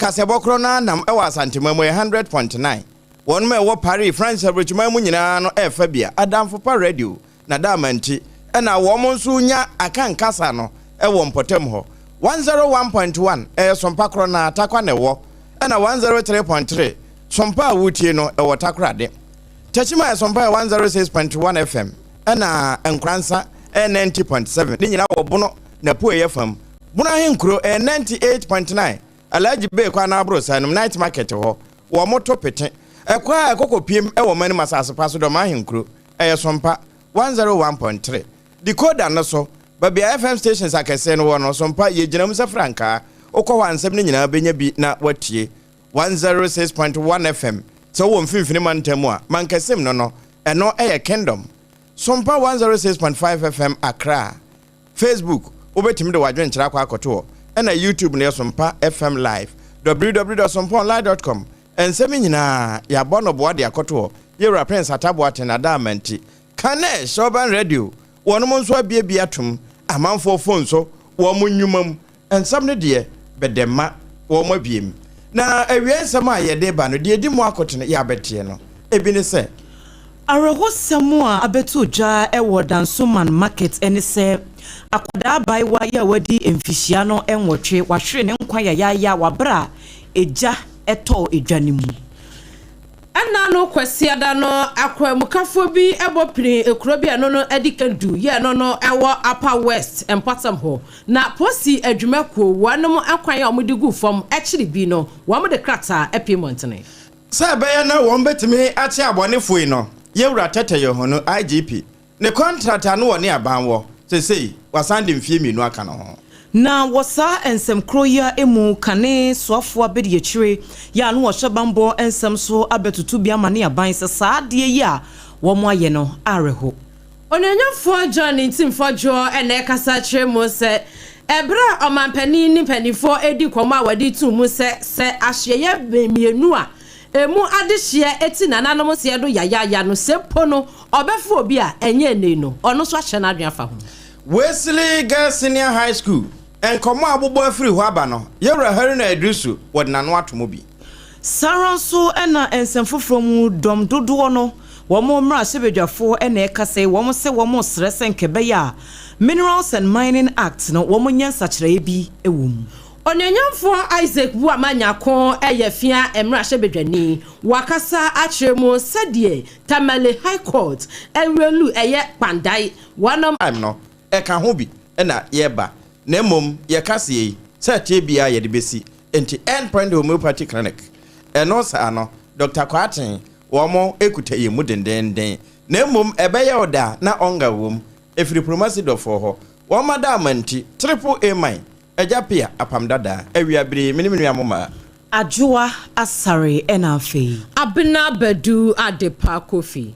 Kaseɛbɔ korɔ no ara nam wɔ Asanteman mu, ɛyɛ 100.9. Wɔnom a ɛwɔ Paris, France aburokyiman mu nyinaa no ɛrefa bi a, Adamfo Pa Radio na da amanti ɛna wɔn nso nya Akan kasa no wɔ mpɔtam hɔ. 101.1 ɛyɛ Sompa korɔ no ara, Tarkwa na ɛwɔ, ɛna 103.3 Sompa a woretie no ɛwɔ Takorade. Techiman yɛ Sompa yɛ 106.1 FM ɛna Nkoransa ɛyɛ 90.7 ne nyinaa wɔ Bono n'apueeɛ fam. Bono Ahenkuro ɛyɛ 98.9 Alhaji Bey kwan no aborosan nom, Night Market hɔ, wɔn to pete. Ɛkwan a ɛkɔ kɔpiem wɔ Manim asase pa so Dɔm Ahenkuro, ɛyɛ Sompa, 101.3. Decoder no so, baabi a FM stations akɛseɛ no wɔ no, Sompa, yɛgyina mu sɛ frankaa. Wokɔ hɔ a nsɛm no nyinaa wobɛnya bi na woatie. 106.1 FM, sɛ wowɔ Mfimfini Mantam mu a, Mankasim no no, ɛno yɛ Kingdom. Sompa 106.5 FM Accra. Facebook, wobɛtumi de w'adwenkyerɛ akɔ akɔto hɔ, ɛna YouTube no yɛ Sompa FM Live, www.sompaonline.com. Nsɛm yi nyinaa, yɛabɔ no boa de akɔto hɔ. Yɛwura Prince Atta Boateng Adaama nti, Kanesh Urban Radio, wɔnom nso abiebie atom amanfoɔ phone so, wɔn nnwuma mu. Nsɛm no deɛ, bɛdɛ ma wɔn abiem. Na awiei nsɛm a yɛde ba no, deɛ ɛdi mu akotene yɛ abɛteɛ no, ebi ne sɛ. Awerɛhosɛm a abɛto dwa wɔ Dansoman Market ne sɛ akwadaa abaayewa yi a wadi mfihyia no 8 wahwere ne nkwa yayaaya wɔ abere a egya tɔɔ edwa no mu. Ɛna no Kwasiada no, akwamukafoɔ bi bɔ pini kuro bi a ɛno no adi kan du yɛ no no ɛwɔ Upper West mpɔtam hɔ. Na polisi adwumakuo wɔnom akwan a wɔde gu fam akyiri bi no, wɔn de krataa apue mmɔntene. Sɛ ɛbɛyɛ na wɔn bɛtumi akye abɔnefoɔ yi no, yɛwura Tetteh Yohuno, IGP, ne contract a no wɔ ne aban wɔ, sesei wasan de mfie 2 aka no ho. Na wɔ saa nsɛm koro yi a emu kane soafoɔ abɛdi akyire yɛ a no wɔhyɛ bambɔ nsɛm so abɛtutu bi ama ne aban sɛ saa adeɛ yi a wɔn ayɛ no awerɛho. Onuonyamfoɔ John Ntim Fordjour ɛna ɛkasa kyerɛ mu sɛ ɛberɛ a ɔmampanin ne mpanimfoɔ edi nkɔmmɔ a wɔde tu mu sɛ ahyeɛyɛ mmienu a emu adehyeɛ eti nananom seɛ do yayaya no, sɛ mpo no ɔbɛfo obi a ɛnyɛ ene no, ɔno nso ahyɛ n'adwene afa ho. Wesley Girls Senior High School, nkɔmmɔ a abobɔ afiri hɔ aba no, yɛwura Haruna Iddrisu wɔde n'ano ato mu bi. Saa ara nso ɛna nsɛm foforɔ mu dɔm dodoɔ no wɔn mmarahyɛbadwafoɔ ɛna ɛka sɛ wɔn sɛ wɔn srɛ sɛ nkɛbɛyɛ a Minerals and Mining Act no wɔn nyɛ nsakyerɛeɛ bi wɔ mu. Onuonyamfoɔ Isaac Buama Nyako ɛyɛ Fia mmarahyɛbadwani, wakasa akyerɛ mu sɛdeɛ Tamale High Court ɛwurelu ɛyɛ Kpandai wɔnom Time no ɛka ho bi ɛna yɛba, na mmom yɛka seɛ yi sɛ tie biara yɛde bɛsi nti End Point Homeopathy Clinic ɛno saa no, Dr. Kwaten wɔn ekuta yɛn mu dendenden, na mmom ɛbɛyɛ ɔda na ɔnga wom efiri Promasi dɔfoɔ hɔ wɔn ma da ama nti Triple A man agya pia apam dada awia bere mene me nua mo maa. Adwoa Asare ɛna afei. Abena Badu Adepa Kofi.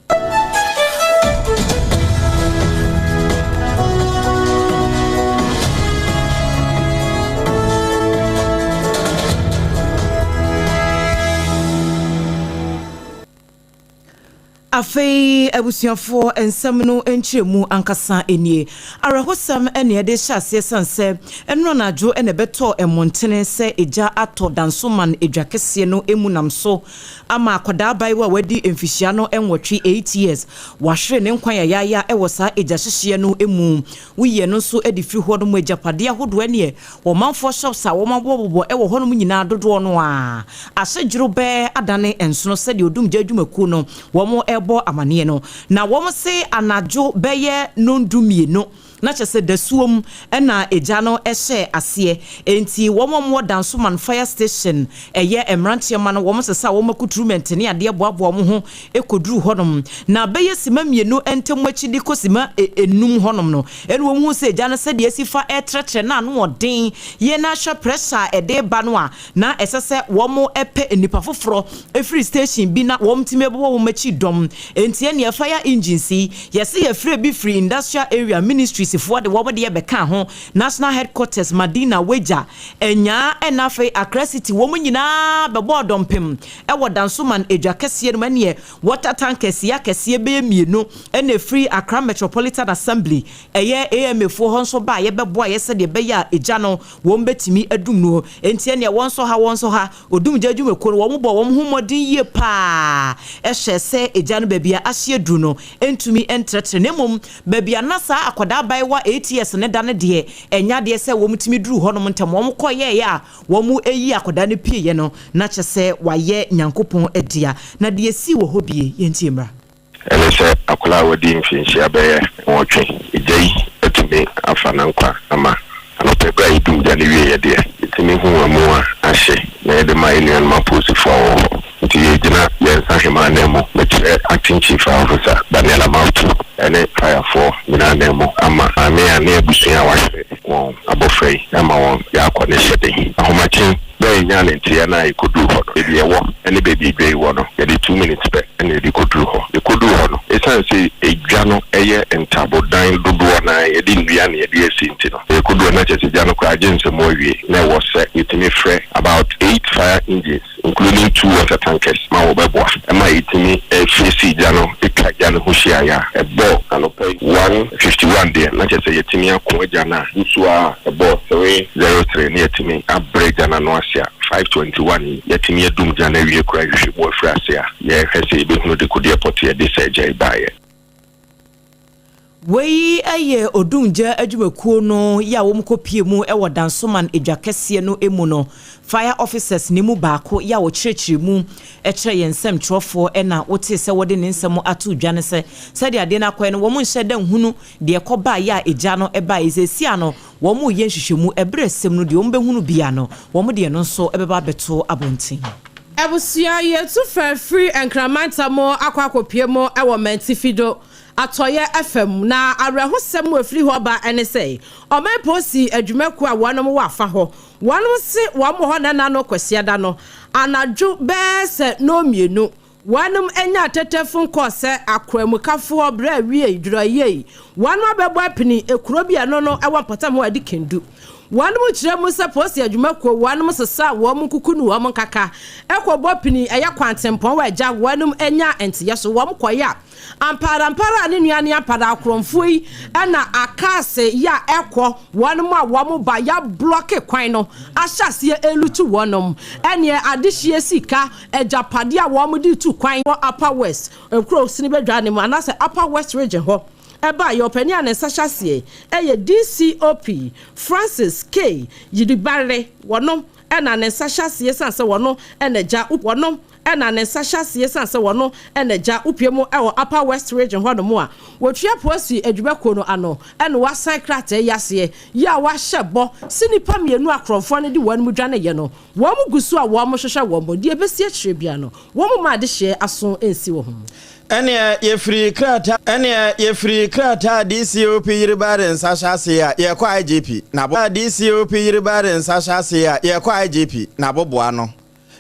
Afei abusuafoɔ, nsɛm no nkyerɛmu ankasa nie. Awerɛhosɛm ɛne ɛde hyɛ aseɛ sane sɛ ɛno anadwo ɛna ɛbɛtɔ mmɔntene sɛ egya atɔ Dansoman edwa kɛseɛ no emu nam so ama akwadaa abayewa a wadi mfihyia no 8, 8 years, wahwere ne nkwa yayaaya ɛwɔ saa egya hyehyeɛ no mu. Woyɛ no nso de firi hɔ no mu agyapadeɛ ahodoɔ ɛneɛ wɔmanfoɔ shops a wɔn abobɔbobɔ ɛwɔ hɔnom nyinaa dodoɔ no a ahyɛdworo bɛɛ adane nsono, sɛdeɛ odumgya adwumakuo no wɔn ɛrebɔ amaneɛ no. Na wɔn se anadwo bɛyɛ 12:30 na kyerɛ sɛ dasuom ɛna egya no ɛhyɛ aseɛ. Enti wɔn a wɔwɔ Dansoman Fire Station, ɛyɛ mmeranteɛ ma no, wɔn sesa wɔn akuturumɛnte ne adeɛ boaboa wɔn ho ekɔduru hɔnom na bɛyɛ sima 2 ntam akyi de kɔ sima 5 hɔnom no, ɛna wɔn hu sɛ egya no sɛdeɛ esi fa ɛtrɛtrɛ na ano ɔden yɛn na ahwɛ pressure a ɛde ba no a na ɛsɛ sɛ wɔn pɛ nipa foforɔ efiri station bi na wɔn tumi bɛbɔ wɔn akyi dɔm. Nti ɛnea fire engines yi yɛsɛ yɛfrɛ bi firi Industrial Area Ministries. Apolisifoɔ de wɔn deɛ bɛka ho. National Headquarters, Madina, Weija, Anyaa ɛna afei Accra City, wɔn nyinaa bɛbɔɔ dɔmpem ɛwɔ Dansoman edwa kɛseɛ no mu. Ɛneɛ water tankers yɛ akɛseɛ bɛyɛ mmienu ɛna efiri Accra Metropolitan Assembly, ɛyɛ AMA foɔ hɔ nso ba a yɛbɛboa yɛ sɛdeɛ ɛbɛyɛ a egya no wɔn bɛtumi adum no. Nti ɛneɛ wɔn nso ha, wɔn nso ha odumgya adwumakuo no, wɔn bɔ wɔn ho mmɔden yie paa ɛhyɛ sɛ egya no baabi a ahye aduru no ntumi ntrɛtrɛ, na mmom baabi a na saa akwadaa abayewa 8 years ne da no deɛ, ɛnya adeɛ sɛ wɔn tumi duru hɔnom ntɛm. Wɔn kɔ yɛɛyɛ a wɔn ayi akwadaa no pieeɛ no, na kyɛ sɛ wayɛ Nyankopɔn adia. Na deɛ si wɔ hɔ bie, yɛntie mmra. Ɛne sɛ akwadaa a wadi mfinhyia bɛyɛ 8, egya yi atumi afa ne nkwa ama. Anɔpɛ berɛ a yɛdum gya no wieɛ deɛ, yɛtumi hu amu a ahye na yɛde ma yɛn nuanom apolisifoɔ a wɔwɔ hɔ. Nti yɛgyina yɛn nsa nan mu mekyerɛ Acting Chief Fire Officer Daniela Mautu ɛne firefoɔ nyinaa nan mu ama maame a ne abusua a wahwere wɔn abɔfra yi ama wɔn yɛakɔ ne hyɛden. Ahomakyen bɛyɛ nya ne nteɛ no a yɛkɔduru hɔ no, baabi ɛwɔ ne baabi edwa yi wɔ no, yɛde 2 minutes pɛ ɛna yɛde kɔduru hɔ. Yɛkɔduru hɔ no, ɛsiane sɛ edwa no ɛyɛ ntabodan dodoɔ na yɛde nnua na yɛde asi nti no, yɛkɔduru hɔ na kyerɛ sɛ gya no koraa agye nsɛm awie, na ɛwɔ sɛ yɛtumi frɛ about eight fire engines, including two water tankers, ma wɔbɛboa ɛma yɛtumi ɛfiri gya no, ɛtwa gya no ho hyiaeɛ a ɛbɔɔ anɔpa yi 1:51 deɛ, na kyerɛ sɛ yɛtumi ako agya no a nsuo a ɛbɔɔ 3:03 na yɛtumi abrɛ gya no ano ase a 5:21 yi yɛtumi adum gya no awie koraa. Hwehwɛ mu afiri ase a yɛhwɛ sɛ yɛbɛhunu de kodeɛ pɔte yɛde sɛ agya yi baeɛ. Wei yɛ odumgya adwumakuo no yɛ a wɔn kɔpie mu wɔ Dansoman edwa kɛseɛ no mu no, fire officers ne mu baako yɛ a wɔkyerɛkyerɛ mu kyerɛ yɛn nsɛmtwerɛfoɔ, ɛna wote sɛ wɔde ne nsɛm ato dwa no sɛ sɛdeɛ adeɛ no akɔɛ no, wɔn nhyɛ da nhunu deɛ ɛkɔbaa yɛ a egya no ɛbaa. Ɛsɛsi ano wɔn reyɛ nhwehwɛmu, ɛberɛ sɛm no deɛ wɔn bɛhunu bia no, wɔn deɛ no nso ɛbɛba abɛto abɔnten. Abusua, yɛtu fɛ firi Nkramantam akɔ akɔpie mu wɔ Mantifido Atɔyɛ fam, na awerɛhosɛm wɔ efiri hɔ ba ne sɛ ɔman polisi adwumakuo a wɔnom wɔ afa hɔ, wɔnom se wɔn wɔ hɔ nana no Kwasiada no anadwo bɛɛ sɛ 2:00, wɔnom anya atetefo nkɔɔ sɛ akwamukafoɔ berɛ a wie dwerɛyie wɔnom abɛbɔ apini ekuro bi ɛno no ɛwɔ mpɔtam hɔ a ɛde kendu. Wɔnom kyerɛ mu sɛ polisi adwumakuo wɔnom sesa wɔn kuku ne wɔn nkaka ɛkɔbɔ pini ɛyɛ kwantempɔn wɔ agya wɔnom anya nteyɛ so wɔn kɔyɛ a amparampara a ne nua ne ampara akorɔmfoɔ yi ɛna akaase yi a ɛkɔ wɔnom a wɔn ba ya block kwan no ahyɛ aseɛ elutu wɔnom ɛneɛ adehyie, sika, agyapadeɛ a wɔn de tu kwan wɔ Upper West nkuro sini bɛdwa ne mu anaasɛ Upper West Region hɔ. Ɛba yɛ ɔpanin a ne nsa hyɛ aseɛ ɛyɛ DCOP Francis K Yiribare, wɔno ɛna ne nsa hyɛ aseɛ san sɛ wɔno ɛna gya wɔno ɛna ne nsa hyɛ aseɛ san sɛ wɔno ɛna gya wopie mu ɛwɔ Upper West Region hɔnom a wɔtua polisi adwumakuo no ano, ɛna wasan krataa yi aseɛ yi a wahyɛ bɔ si nipa mmienu akorɔmfoɔ no de wɔn mu dwane yɛ no, wɔn gu so a wɔn hwehwɛ wɔn mo deɛ ebesi akyire bia no, wɔn mu adehyeɛ aso nsi wɔ ho. Ɛneɛ yɛfiri krataa DCOP Yeribare nsa hyɛ ase a yɛkɔ IGP nabo DCOP Yeribare nsa hyɛ ase a yɛkɔ IGP n'aboboa no,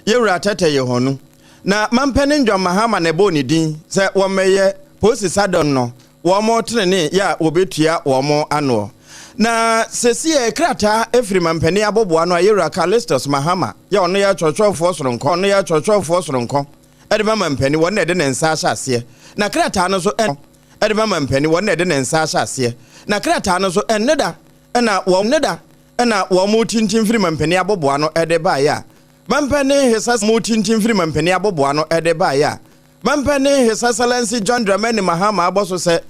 yɛwura Tɛtɛ yɛ hɔnu na mampanin John Mahama na ɛbɔɔ ne din sɛ wɔmmɛyɛ polisi sadɔn no wɔn tenene yɛ a wɔbɛtua wɔn anoɔ. Na sɛsi yɛ krataa efiri mampanin aboboa no a yɛwura Callistus Mahama yɛ ɔno yɛ kyerɛkyerɛfoɔ soronko, ɔno yɛ kyerɛkyerɛfoɔ soronko ɛde ma mampanin, wɔn na ɛde ne nsa ahyɛ aseɛ. Na krataa no nso ɛde ma mampanin, wɔn na ɛde ne nsa ahyɛ aseɛ. Na krataa no nso ɛnne da ɛna wɔn ne da ɛna wɔn mo tintim firi mampanin aboboa no ɛde baeɛ a mampanin His mo tintim firi mampanin aboboa no ɛde baeɛ a mampanin His Excellency John Dramani Mahama abɔ so sɛ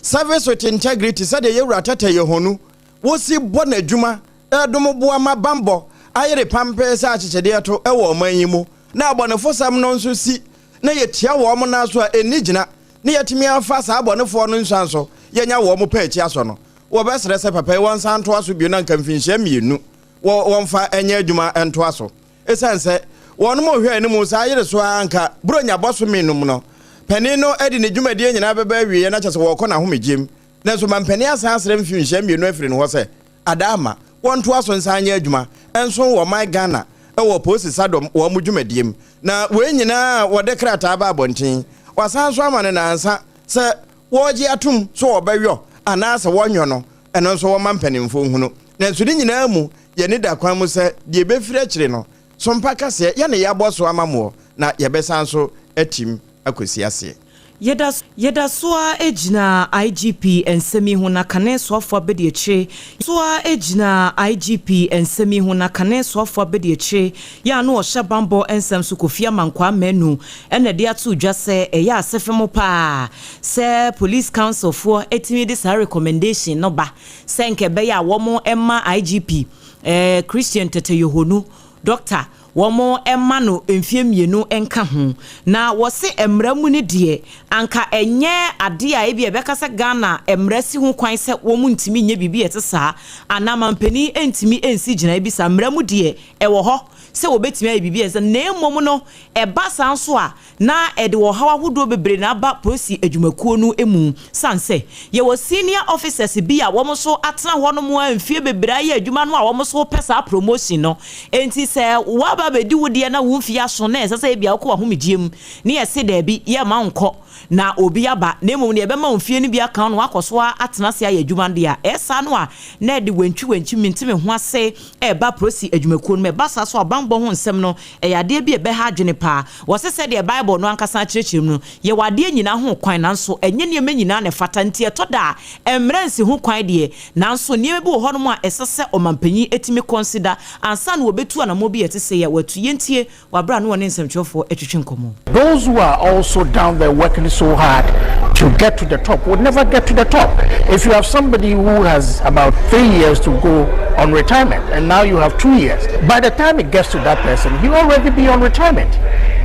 service with integrity, sɛdeɛ yɛwura Tɛtɛ yɛ hɔnu wosi bɔ n'adwuma ɛdom boa ma bambɔ ayere pampee sɛ akyekyedeɛ to ɛwɔ ɔman yi mu, na abɔnefosɛm no nso si na yɛtia wɔn mo nan so a ɛnni gyina na yɛtumi afa saa abɔnefoɔ no nsuan so yɛnya wɔn mo pɛ akyi asɔ no, wɔbɛsrɛ sɛ papa yi wɔnsan ntoa so bio na nka mfinhyia 2 wɔmfa ɛnyɛ adwuma ntoa so, ɛsiane sɛ wɔn mo hwɛ anim saa yere so a nka Buronya bɔsome nom no panin no de ne dwumadie nyinaa bɛbɛ awieɛ na kyɛ sɛ wɔrekɔ n'ahomegyem. Nanso mampanin asan asrɛ mfinhyia 2 afiri no hɔ sɛ adaama wɔntoa so nsan nyɛ adwuma nso wɔ man Ghana ɛwɔ polisi sadɔm wɔn mo dwumadie mu. Na wei nyinaa wɔde krataa ba abɔnten, wasan so ama no nansa sɛ wɔregye atom so wɔbɛyɔ anaasɛ wɔnyɔ no. Ɛno nso wɔma mpanimfoɔ hunu. Nanso ne nyinaa mu, yɛne da kwan mu sɛ deɛ ɛbɛfiri akyire no, Sompa kaseɛ, yɛne yɛabɔ so ama moɔ, na yɛbɛsan so atim akɔsi aseɛ. Yɛda so ara gyina IGP nsɛm yi ho na kane soafoɔ abadiakyire so ara gyina IGP nsɛm yi ho na kane soafoɔ abadiakyire yɛ a na ɔhyɛ bammɔ nsɛm so Kofi Amankwaa Manu na ɛde ato dwa sɛ ɛyɛ asefem paa sɛ Police Council foɔ tumi de saa recommendation no ba sɛ nka ɛbɛyɛ a wɔn mma IGP Christian Tetteh Yohonu Doctor Wɔmma no mfeɛ mmienu nka ho. Na wɔse mmara mu no deɛ, anka ɛnyɛ adeɛ a ebia yɛbɛka sɛ Ghana mmara si ho kwan sɛ wɔntumi nyɛ biribi a ɛte saa, anaa mampanin ntumi nsi gyinaeɛ bi saa. Mmara mu deɛ, ɛwɔ hɔ sɛ wɔbɛtumi ayɛ biribi a ɛte saa, na mmom no, ɛba saa nso a, na ɛde ɔhaw ahodoɔ bebree na aba polisi adwumakuo no mu. Sane sɛ yɛwɔ senior officers bi a wɔn nso atena hɔ nom ara mfie bebree ayɛ adwuma no a wɔn nso pɛ saa promotion no. Enti sɛ woaba abɛdi wo deɛ na wo mfie aso na ɛsɛ sɛ ebia wokɔ w'ahomegyeɛ mu ne yɛse daabi yɛmma wo nkɔ na obi aba na mmom no yɛbɛma wo mfie no bi aka ho na woakɔ so ara atena ase ayɛ adwuma no deɛ a, ɛyɛ saa no a na ɛde wantwiwantwi mente me ho ase reba polisi adwumakuo no mu. Ɛba saa nso a banbɔ ho nsɛm no ɛyɛ adeɛ bi a ɛbɛha adwene paa. Wɔse sɛdeɛ Bible no ankasa akyerɛkyerɛ mu no, yɛwɔ adeɛ nyinaa ho kwan, nanso ɛnyɛ nneɛma nyinaa na ɛfata. Nti ɛtɔ da a, mmara nsi ho kwan deɛ, nanso nneɛma bi wɔ hɔnom a ɛsɛ sɛ ɔmanpanyin tumi kɔnsida ansa na wɔbɛtu anammɔn bi a ɛte sei a watu. Yɛntie wɔ berɛ a na wɔne nsɛmtwerɛfoɔ retwetwe nkɔmmɔ. Those who are also down there working so hard to get to the top would never get to the top. If you have somebody who has about three years to go on retirement and now you have 2 years, by the time it gets to that person, he'll already be on retirement.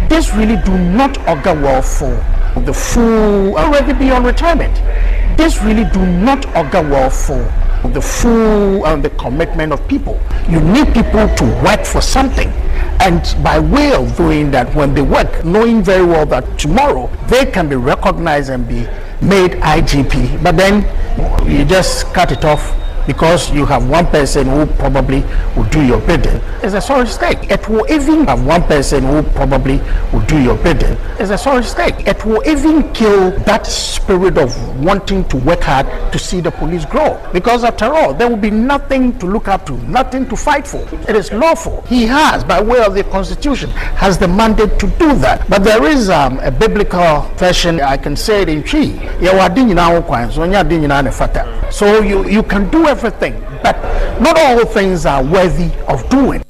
This really do not augur well for the full already be on retirement. This really do not augur well for the full and the commitment of people. You need people to work for something. And by way of doing that, when they work, knowing very well that tomorrow they can be recognized and be made IGP, but then you just cut it off because you have one person who probably will do your bidding. It's a sorry state. It will even have one person who probably will do your bidding. It's a sorry state. It will even kill that spirit of wanting to work hard to see the police grow. Because after all, there will be nothing to look up to, nothing to fight for. It is lawful. He has, by way of the constitution, has the mandate to do that. But there is a biblical version, I can say it in Twi. So you can do everything, but not all things are worthy of doing.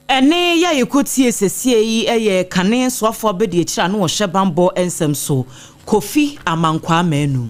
Ɛne yɛ a yɛkɔtie sɛsie yi yɛ kane soafoɔ abɛdi akyire a na wɔhyɛ bambɔ nsɛm so, Kofi Amankwaa Manu.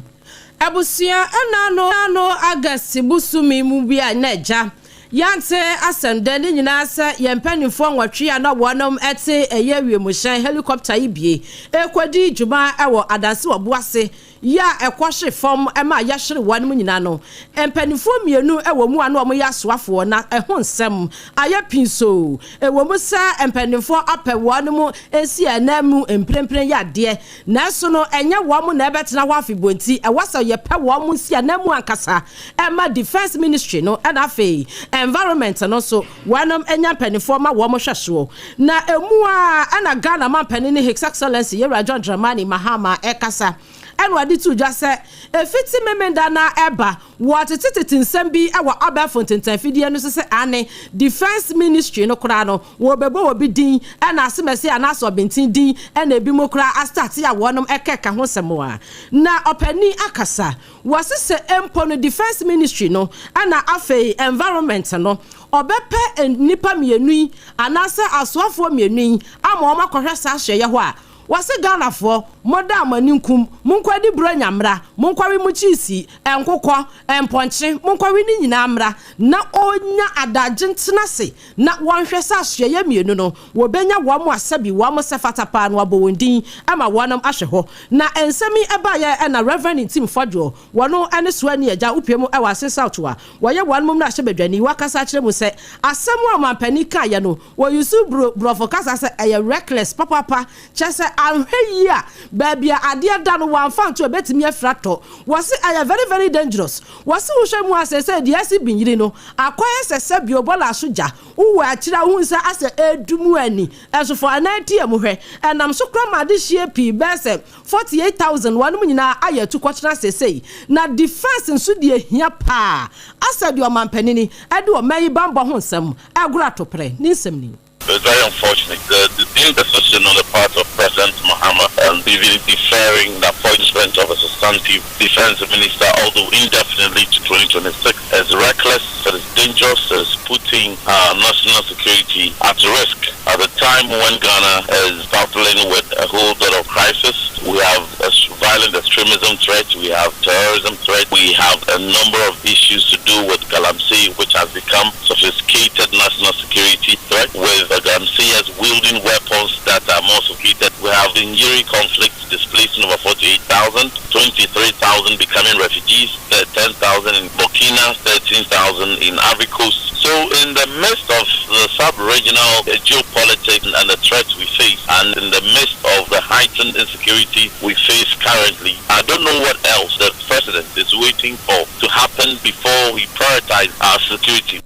Abusua, ɛna no August bosome mu bi a na agya yɛante asɛm dɛ ne nyinaa sɛ yɛn mpanimfoɔ 8 a na wɔnom te ɛyɛ wiemhyɛn helicopter yi bie ɛkɔdi dwuma ɛwɔ Adanse wɔ Boase yɛ a ɛkɔhye fam ma yɛhwere wɔn mu nyinaa no, mpanimfoɔ mmienu wɔ mu a na wɔyɛ asoafoɔ na ɛho nsɛm ayɛ pii. So ɛwɔ mu sɛ mpanimfoɔ apɛ wɔn mu nsi ɛnan mu mprempren yɛ adeɛ, nanso no ɛnyɛ wɔn mu na ɛbɛtena hɔ afebɔ, nti ɛwɔ sɛ yɛpɛ wɔn mu nsi ɛnan mu ankasa ɛma Defence Ministry no ɛna afei Environment no nso wɔnom anya mpanimfoɔ ma wɔn hwɛ soɔ. Na emu a ɛna Ghana mampanin ne His Excellency Yɛwura John Dramani Mahama ɛkasa ɛna wɔde to dwa sɛ efiti Memenda na ɛba wɔtetetete nsɛm bi wɔ abɛɛfo ntentanfidie no so sɛ ane Defence Ministry no koraa no wɔbɛbɔ wɔ bi din ɛna asemɛse anaasɛ ɔbɛnten din ɛna ebi mu koraa astart a wɔnom ɛkɛka ho nsɛm a na ɔpanin akasa wɔse sɛ mpo no Defence Ministry no ɛna afei Environment no ɔbɛpɛ nnipa mmienu yi anaasɛ asoafoɔ mmienu yi ama wɔn akɔhwɛ saa ahwɛeɛ hɔ a wɔse Ghanafoɔ moda mo ani nkum, monkɔdi buro nyamra, monkɔwe mo kyiisi, nkokɔ, mpɔnkye, monkɔwe ne nyinaa mmra na ɔnya adagye ntena se na wɔnhwɛ sɛ ahwɛeɛ mmienu no wɔbɛnya wɔn mo asɛbi wɔn mo sɛ fata paa no abɔ wɔn din ama wɔnom ahwɛ hɔ. Na nsɛm yi ɛbaeɛ ɛna Reverend Ntim Fordjour, wɔno ne soa ni agya wopie mu ɛwɔ Assin South a wɔyɛ wɔn mom no ahyɛ badwani, wakasa akyerɛ mu sɛ asɛm a ɔmampanin kaeɛ no wɔyi so borɔfo kasa sɛ ɛyɛ reckless papapa kyerɛ sɛ. Anhwɛ yie a, baabi a adeɛ da no wɔamfa nto, ɛbɛtumi afira tɔ. Wɔse ɛyɛ very very dangerous. Wɔse wohwɛ mu a, sɛsɛ deɛ asi Gbinyiri no akɔyɛ sɛ sɛbio bɔla so gya. Wowɔ akyire a, wohu sɛ asɛ ɛredum ani ɛsofo anaa tia mu. Hwɛ, ɛnam so kora ma adehyeɛ pii bɛyɛ sɛ 48,000 wɔnom nyinaa ayɛ atu kɔkyena sesei. Na defence nso deɛ hia paa, asɛ deɛ ɔmanpanini ɛde ɔman yi bambɔ ho nsɛm ɛgoro atoprɛ ne nsɛm ni. It's very unfortunate. The indecision on the part of President Mahama and even deferring the appointment of a substantive defense minister, although indefinitely to 2026, is reckless, it is dangerous, it is putting our national security at risk. At a time when Ghana is battling with a whole lot of crisis, we have a violent extremism threat, we have terrorism threat, we have a number of issues to do with Galamsey, which has become sophisticated national security threat, with the Galamseyers wielding weapons that are more sophisticated. We have the Gbinyiri conflict displacing over 48,000, 23,000 becoming refugees, 10,000 in Burkina, 13,000 in Ivory Coast. So in the midst of the sub-regional geopolitics and the threats we face, and in the midst of the heightened insecurity we face currently, I don't know what else the president is waiting for to happen before he prioritizes our security.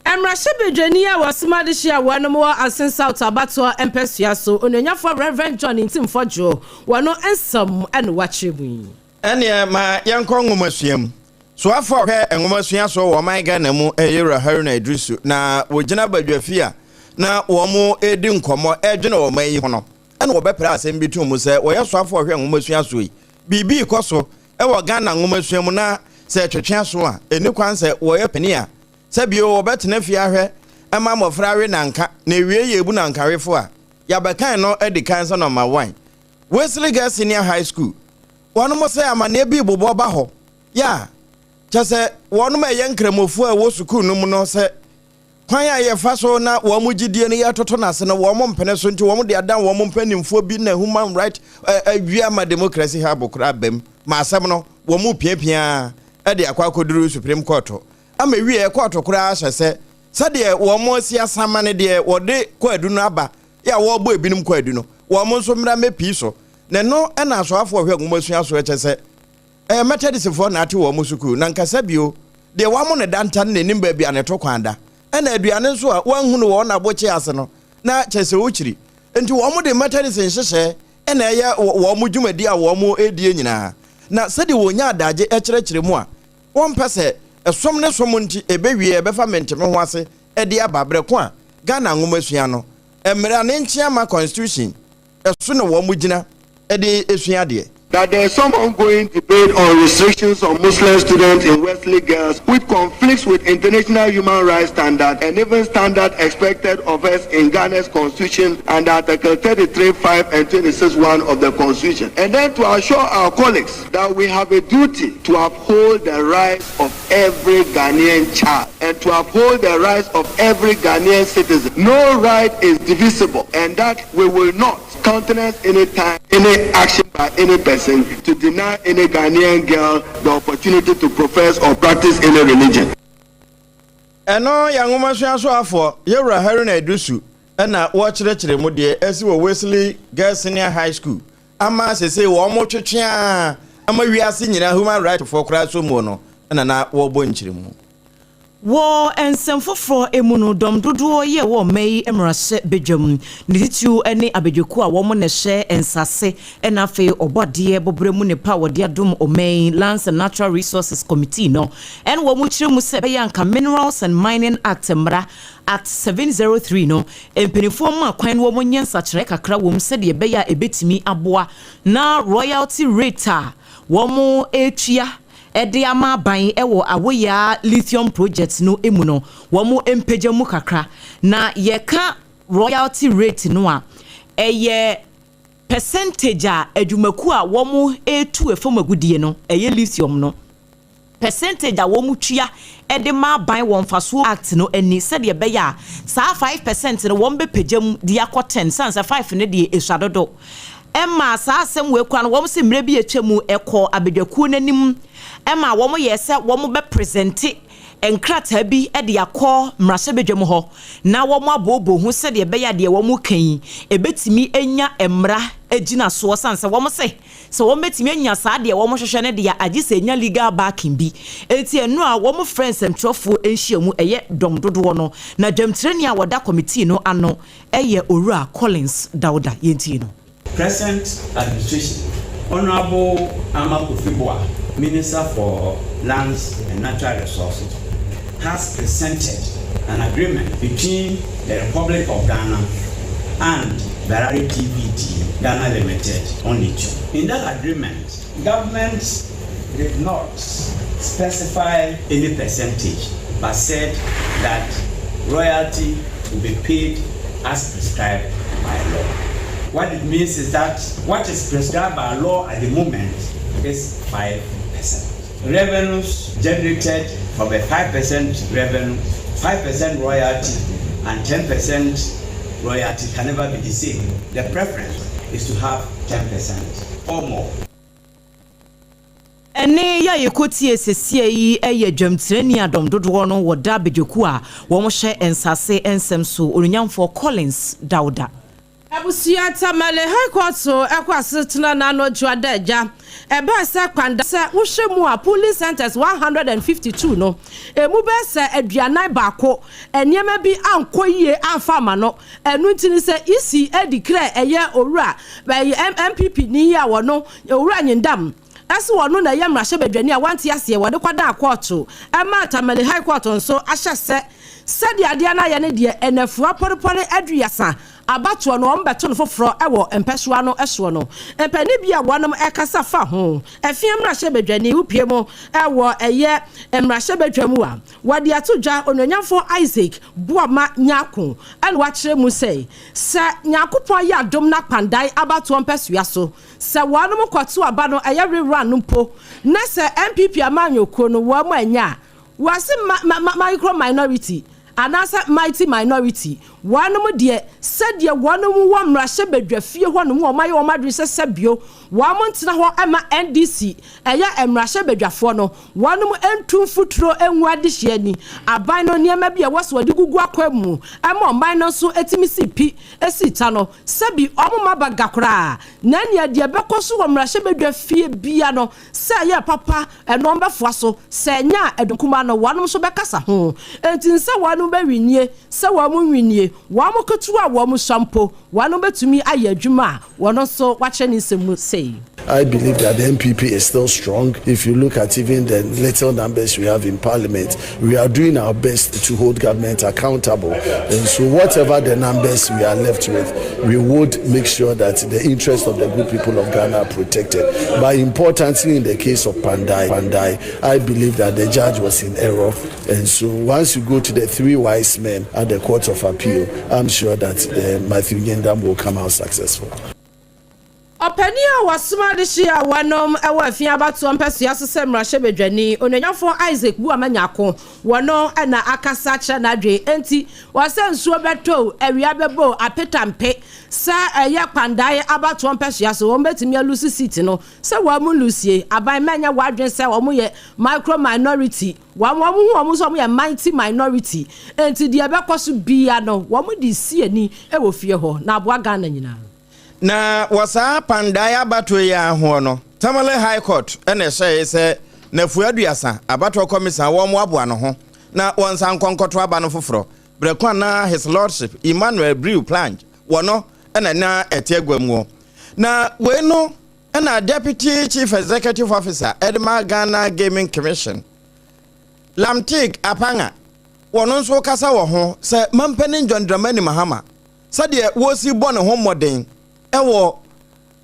Mmarahyɛbadwani a wɔsoma de hyia wɔnom wɔ Assin South abatoɔ mpɛsua so, onuonyafoɔ Reverend John Ntim Fordjour, wɔno nsɛm ɛne wakyerɛ mu yi. Ɛneɛ ma yɛnkɔ nwomasua mu. Soafoɔ a ɔhwɛ nwomasua so wɔ ɔman Ghana mu, ɛyɛ Haruna Idrisu, na wɔgyina badwafi a na wɔn redi nkɔmmɔ ɛdwene ɔman yi ho no, ɛna wɔbɛpere asɛm bi to mu sɛ wɔyɛ soafoɔ a ɔhwɛ nwomasua so yi, biribi kɔ so ɛwɔ Ghana nwomasua mu, na sɛ ɛtwetwe so a, ɛni kwan sɛ wɔyɛ panin a sɛbio wɔbɛtena fie ahwɛ ɛma mmɔfra awe nanka na ewie yɛ ebu nankawefo a yabɛkan no adi kan sɛ number one, Wesley Girls Senior High School, wɔn mo sɛ amanneɛ bi bobɔ ba hɔ yɛ a, kyɛ sɛ wɔn a ɛyɛ nkramofoɔ a ɛwɔ sukuu no mu no sɛ kwan a yɛfa so na wɔn mo gyidie no yɛtoto n'ase no, wɔn mo mpene so, nti wɔn de adan wɔn mo mpanimfoɔ bi na human right awia ma democracy ha abokora abam ma asɛm no wɔn mo piapia ɛde akɔ akɔduru Supreme Court ama ewie court koraa hyɛ sɛ sɛdeɛ wɔn mo asi asama no deɛ wɔde kɔ adu no aba yɛ a wɔrebɔ ebinom kɔ adu no, wɔn mo nso mmra mmɛpii so. Na ɛno ɛna asɔafoɔ hwɛ nwoma sua so, ɛkyɛ sɛ ɛyɛ Methodistfoɔ na ate wɔn mo sukuu na nkasa bio deɛ wɔn mo ne danta no n'anim baabi a ne to kwan da, ɛna aduane nso a wɔanhu no wɔn abokye ase no na kyɛ sɛ wɔkyiri, nti wɔn mo de Methodist nhyehyɛ ɛna ɛyɛ wɔn mo dwumadi a wɔn mo redie nyinaa, na sɛdeɛ wɔnya adagye ɛkyerɛkyerɛ mu a wɔmpɛ sɛ ɛsom ne som nti ɛbɛwie ɛbɛfa menteme ho ase ɛde aba berɛ ko a Ghana nwoma sua no mmerɛ ne nkyɛn ma constitution ɛso na wɔn mo gyina ɛde esua adeɛ. That there is some ongoing debate on restrictions on Muslim students in Wesley Girls, which conflicts with international human rights standards and even standard expected of us in Ghana's constitution under Article 33, 5 and 26, 1 of the constitution. And then to assure our colleagues that we have a duty to uphold the rights of every Ghanaian child and to uphold the rights of every Ghanaian citizen. No right is divisible, and that we will not countenance any time, any action by any person to deny any Ghanaian girl the opportunity to profess or practice any religion. Ɛno yɛ nwomasua so afoɔ yɛwura Haruna Iddrisu ɛna wɔkyerɛkyerɛ mu deɛ ɛsi wɔ Wesley Girls Senior High School ama sese wɔn mo twetwe a ama wiase nyinaa human right foɔ koraa so mu no, ɛna na wɔrebɔ nkyerɛmu. Wɔ nsɛm foforɔ mu no, dɔm dodoɔ yɛ wɔ ɔma yi mmarahyɛ badwam, ne titiriw ne abadwakuo a wɔn na ɛhyɛ nsase ɛna afei ɔbɔadeɛ bɔberɛ mu nipa a wɔde adom ɔma yi, Lands and Natural Resources Committee no, ɛna wɔn kyerɛ mu sɛ ɛbɛyɛ anka Minerals and Mining Act mmara, Act 703 no, mpanimfoɔ ma kwan no wɔn nyɛ nsakyerɛ kakra wɔ mu sɛdeɛ ɛbɛyɛ a ɛbɛtumi aboa na royalty rate a wɔn retua ɛde ama aban ɛwɔ Awoyaa lithium project no mu no, wɔn mpagya mu kakra. Na yɛka royalty rate no a, ɛyɛ percentage a adwumakuo a wɔn retu fam agudie no, ɛyɛ lithium no, percentage a wɔn tua ɛde ma aban wɔn mfasoɔ act no ani, sɛdeɛ ɛbɛyɛ a saa 5% no wɔn bɛpagya mu de akɔ 10, san sɛ 5 no deɛ esua dodo. Ɛma saa asɛm wɔ ekura no, wɔn sɛ mmerɛ bi atwa mu ɛkɔ abadwakuo n'anim, ɛma wɔn yɛ sɛ wɔn bɛ present. Nkrataa bi de akɔ mmarahyɛbadwam hɔ na wɔn abooboo ho sɛdeɛ ɛbɛyɛ a deɛ wɔn ka yi ɛbɛtumi anya mmara gyina soɔ sane sɛ wɔn se sɛ wɔn bɛtumi anya saa deɛ wɔn hwehwɛ no deɛ agye sɛ ɛnya legal backing bi. Enti ɛno a wɔn frɛ nsɛmtwerɛfoɔ nhyiamu ɛyɛ dɔm dodoɔ no na dwamtirani a wɔda kɔmitii no ano yɛ Owura Collins Dauda. Yɛntie no. Present administration, Honorable Armah Kofi Buah, Minister for Lands and Natural Resources, has presented an agreement between the Republic of Ghana and Barari TVT Ghana Limited on lithium. In that agreement, government did not specify any percentage, but said that royalty will be paid as prescribed by law. What it means is that what is prescribed by law at the moment is 5%. Revenues generated from a 5% revenue, 5% royalty, and 10% royalty can never be the same. The preference is to have 10% or more. Ɛne yɛ a yɛkɔtie sesie yi yɛ dwamtirani adɔm dodoɔ no wɔ da badwakuo a wɔhyɛ nsase nsɛm so, Onunyamfoɔ Collins Dauda. Abusua Tamale High Court ɛkɔ asetena n'ano dwoada agya ɛbɛɛ sɛ Kpandai sɛ wohwɛ mu a polling centers 152 no emu bɛyɛ sɛ 41 nneɛma bi ankɔ yie amfa ama no. Ɛno nti no sɛ EC adi krɛ ɛyɛ owura ɛyɛ NPP ni yi a wɔno owura Nyindam ɛso wɔno na ɛyɛ mmarahyɛbadwani a wante aseɛ wɔde kɔdaa kɔɔto ɛma Tamale High Court nso ahyɛ sɛ sɛdeɛ adeɛ no ayɛ no deɛ ɛnafua pɔrepɔre 30 abatoɔ no wɔn bɛto no foforɔ ɛwɔ mpɛsoa no ɛsoɔ no. Mpanin bi a wɔnom ɛkasa fa ho ɛfia mmarahyɛbadwani wopie mu ɛwɔ ɛyɛ mmarahyɛbadwa mu a wɔde ato dwa, Onuonyamfo Isaac Boama Nyako, ɛna wakyerɛ mu sɛ sɛ Nyankopɔn yɛ adom na Kpandai abatoɔ mpɛsoa so sɛ wɔnom kɔto aba no ɛyɛ rerun no mpo na sɛ NPP amanyɔkuo no wɔn mu anya a wɔase ma ma micro minority anaasɛ mighty minority, wɔnom deɛ sɛdeɛ wɔnom wɔ mmarahyɛbadwa fie hɔnom wɔn ayɛ wɔn adwene sɛ sɛbio wɔn ntena hɔ ɛma NDC ɛyɛ mmarahyɛbadwafoɔ no wɔnom ntu mfuturo ngu adehyɛ ni aban no nneɛma bi a ɛwɔ so wɔde gugu akwa mu ɛma ɔman no nso etimi si pi esi ta no sɛbi ɔmo ma ba ga koraa na nea deɛ bɛkɔ so wɔ mmarahyɛbadwa fie bia no sɛ ɛyɛ papa ɛno wɔn bɛfoa so sɛ ɛnya ɛdɔnkuma no wɔnom nso bɛkasa ho. Eti nsɛ wɔnom bɛwinie sɛ wɔn nwinie wɔn ketewa a wɔn sɔ mpo wɔn bɛtumi ayɛ adwuma a wɔn nso wakyerɛ ne nsɛm mu sei. I believe that the NPP is still strong. If you look at even the little numbers we have in parliament, we are doing our best to hold government accountable. And so, whatever the numbers we are left with, we would make sure that the interests of the good people of Ghana are protected. But importantly, in the case of Kpandai, I believe that the judge was in error. And so, once you go to the three wise men at the Court of Appeal, I'm sure that Matthew Nyindam will come out successful. Ɔpanin a wasoma de hyia a wɔnom wɔ afia abatoɔ mpɛsoa so sɛ mmarahyɛbadwani, Onuonyamfoɔ Isaac Buama Nyako, wɔno na akasa kyerɛ n'adwene. Enti wɔsɛ nsuo bɛtɔ, awia bɛbɔ apetampe sɛ ɛyɛ Kpandai abatoɔ mpɛsoa so wɔn bɛtumi alose seat no sɛ wɔn mu lose. Aban mɛnyɛ wɔadwene sɛ wɔn yɛ micro minority, wɔn ho wɔn nso wɔn yɛ mighty minority. Enti deɛ ɛbɛkɔ so bia no wɔn de si ani wɔ fie hɔ na aboa Ghana nyinaa. Na wɔ saa Kpandai abatoɔ yi ahoɔ no, Tamale High Court ɛna ɛhyɛe sɛ nafua 30 abatoɔ kɔmisa wɔn aboa no ho na wɔn nsa nkɔnkɔto aba no foforɔ berɛ ko na His Lordship Emmanuel Brew Plange wɔ no ɛna na ɛte agua mu. Na wei no ɛna Deputy Chief Executive Officer ɛde Ghana Gaming Commission, Lamtig Apanga, wɔno nso kasa wɔ ho sɛ mampanin John Dramani Mahama sɛdeɛ wɔsi bɔ ne ho mmɔden ɛwɔ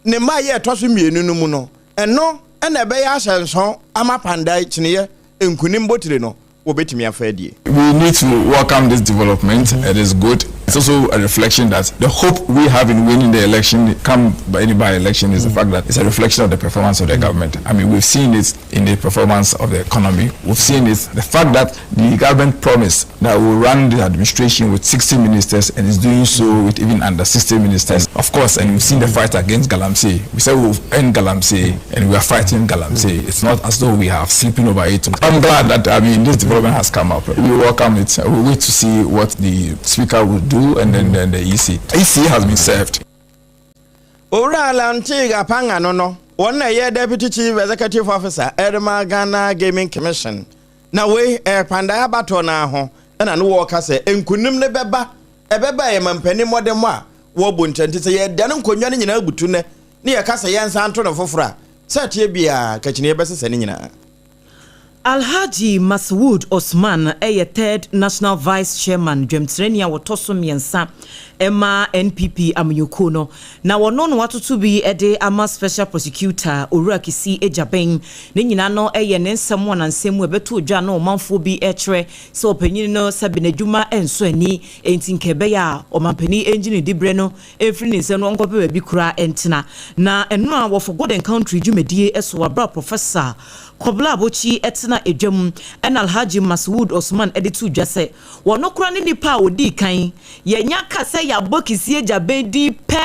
ne mma yɛ ɛtɔ so mmienu no mu no, ɛno ɛna ɛbɛyɛ ahyɛnso ama Kpandai kyiniiɛ nkunim botire no wɔbɛtumi afa adie. We need to welcome this development. It is good. It's also a reflection that the hope we have in winning the election, come by any by-election, is the fact that it's a reflection of the performance of the government. I mean, we've seen it in the performance of the economy. We've seen it, the fact that the government promised that we'll run the administration with 60 ministers and is doing so with even under 60 ministers. Of course, and we've seen the fight against Galamsey. We said we'll end Galamsey and we are fighting Galamsey. It's not as though we are sleeping over it. I'm glad that, I mean, this development has come up. We welcome it. We wait to see what the speaker will do and then the EC. EC has been served. Owura Lante Apanga no, wɔn na ɛyɛ Deputy Chief Executive Officer ɛrema Ghana Gaming Commission. Na wei ɛyɛ abatoɔ no ho ɛna no wɔɔka sɛ nkunim ne bɛba, ɛbɛba yɛ mampanin mmɔden mu a wɔbɔ ntɛnti sɛ yɛdane nkonnwa no nyinaa butu nɛ ne yɛka sɛ yɛnsa nto no foforɔ a, sɛ ɛteɛ biara kakyini yɛbɛsesa ne nyinaa. Alhaji Maswood Osman ɛyɛ third national vice chairman, dwamtirani a wɔtɔ so mmiɛnsa ɛma NPP amanyɔkuo no, na wɔno no watoto bi de ama Special Prosecutor Owura Kissi Agyebeng. Ne nyinaa no ɛyɛ ne nsɛm wɔ nansɛm mu ɛbɛto odwa na ɔmanfoɔ bi ɛkyerɛ sɛ ɔpanyin no sɛbi n'adwuma ɛnso ani, enti nka ɛbɛyɛ a ɔmampanin ɛngyina diberɛ no ɛmfiri ne nsɛm no, ɔnkɔpɛ baabi koraa ɛntena. Na ɛno a wɔfɔ Golden Country dwumadie ɛso wabra Professor Kɔbla Abokyi ɛtena edwam, ɛna Alhaji Maswood Osman ɛde to dwa sɛ wɔn kora ne nipa a odii kan yɛnya ka sɛ yɛabɔ Kissi Agyebeng din pɛ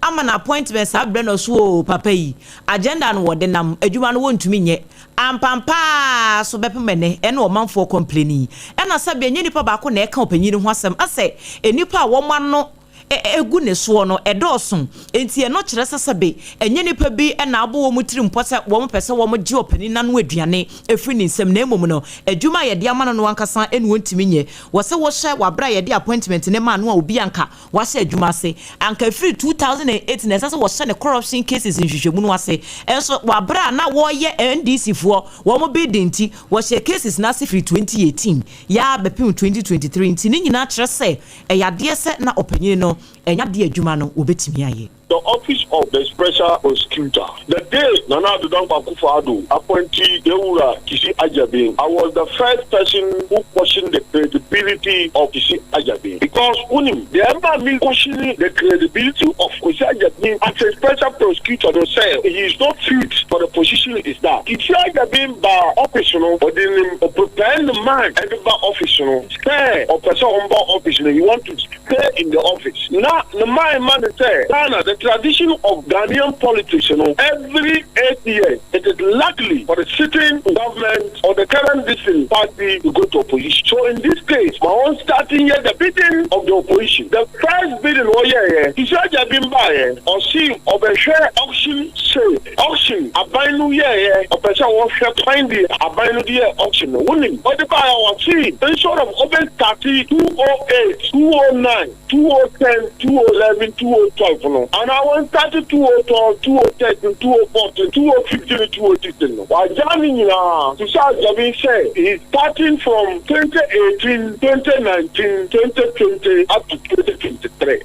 ama na appointment saa berɛ no so o, papa yi agenda no wɔde nam adwuma no wɔntumi nyɛ ampampaa so bɛpem ɛnɛ. Ɛne ɔmanfoɔ complain, ɛna sɛbi ɛnyɛ nipa baako na ɛka ɔpanyin no ho asɛm, asɛ nipa a wɔn ano egu ne soɔ no ɛdɔɔso, nti ɛno kyerɛ sɛ sɛbe ɛnyɛ nipa bi ɛna abɔ wɔn tiri mpɔ sɛ wɔn pɛ sɛ wɔn gye ɔpanin n'ano aduane efiri ne nsam, na emom no adwuma a yɛde ama no no ankasa ɛna wɔntumi nyɛ. Wɔsɛ wɔhyɛ wabra yɛde appointment ne maa no a, obi anka wahyɛ adwuma ase anka efiri 2008 na ɛsɛ sɛ wɔhyɛ ne corruption cases nhwehwɛmu no ase. Ɛnso wabra a na wɔreyɛ NDC foɔ wɔn bi nti wɔhyɛ cases n'ase firi 2018 yaa bɛpem 2023, nti ne nyinaa kyerɛ sɛ ɛyɛ adeɛ sɛ na ɔpanyin no ɛnyɛ adeɛ adwuma no wɔbɛtumi ayɛ. The office of the Special Prosecutor. The day Nana Addo Dankwa Akufo-Addo appointed Ewura Kissi Agyebeng, I was the first person who questioned the credibility of Kissi Agyebeng. Because unim, the ember me questioning the credibility of Kissi Agyebeng as a special prosecutor, they say he is not fit for the position is that. Kissi Agyebeng ba office no, or the prepare the man and the office no, say or person on office no, he want to stay in the office. Now, the man say, Ghana, the tradition of Ghanaian politics, every 8 years, it is likely for the sitting government or the current distant party to go to opposition. So in this case, my own starting here, the bidding of the opposition. The first bidding, oh yeah, Kissi Agyebeng ba, or see of a share auction, say, auction, aban no yeah, ɔpɛ sɛ wɔhwɛ kwan de aban no de yɛ auction no. Wonim, ɔde ba a wɔse, instead of open 30, 208, 209, 2010, 2011, 2012 no, anaa wɔn start 2012, 2013, 2014, 2015, 2016 no, wagya ne nyinaa Kissi Agyebeng sɛ he is starting from 2018, 2019, 2020 up to 2023.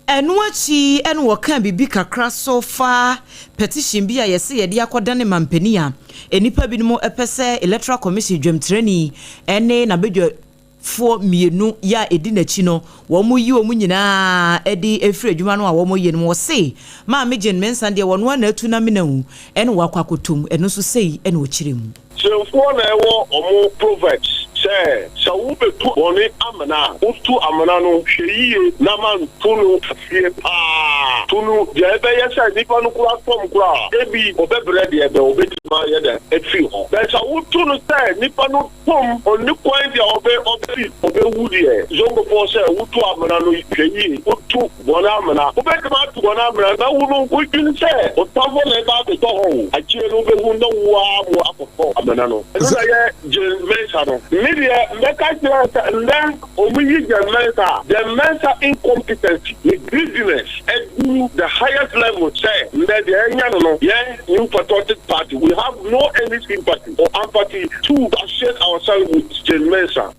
Ɛno akyi ɛna wɔka biribi kakra so fa petition bi a yɛsɛ yɛde akɔda ne mampanin a nnipa binom ɛpɛ sɛ Electoral Commission dwamtirani ɛne n'abadwafoɔ mmienu yɛ a ɛdi n'akyi no, wɔn yi wɔn nyinaa ɛde efiri adwuma no a wɔn yɛ no. Wɔse Maame Jean Mensa deɛ, wɔn ana atu na mena wu ɛna wakɔ akɔtom. Ɛno nso sei ɛna ɔkyerɛ mu. Sɛnfoɔ na ɛwɔ ɔmo proverbs sɛ sɛ wobɛtu bɔne amena a, wotu amena no, hwɛ yie na ma nto no aseɛ paa. To no deɛ ɛbɛyɛ sɛ nnipa no kora tɔm koraa, ebi ɔbɛbrɛ deɛ bɛ ɔbɛtumi ayɛ dɛ afiri hɔ bɛ. Sɛ wotu no sɛ nnipa no tom, ɔnni kwan deɛ ɔbɛ ɔbɛfi ɔbɛwu deɛ. Zongofoɔ sɛ wotu amena no, hwɛ yie. Wotu bɔne amena, wobɛtumi ato bɔne amena na wo no wodwene sɛ ɔtamfo na ɛba abɛtɔ hɔ o, akyire no wobɛhu na wo ara mo akɔtɔ amena no. Ɛno na yɛ Jean Mensa no. Me deɛ, mbɛka kyerɛ sɛ ndɛ ɔmo yi Jean Mensa a, Jean Mensa incompetency ne greediness ɛduru the highest level sɛ ndɛ deɛ ɛnya no, yɛn New Patriotic Party, we have no any sympathy or empathy to associate ourselves with Jean Mensa.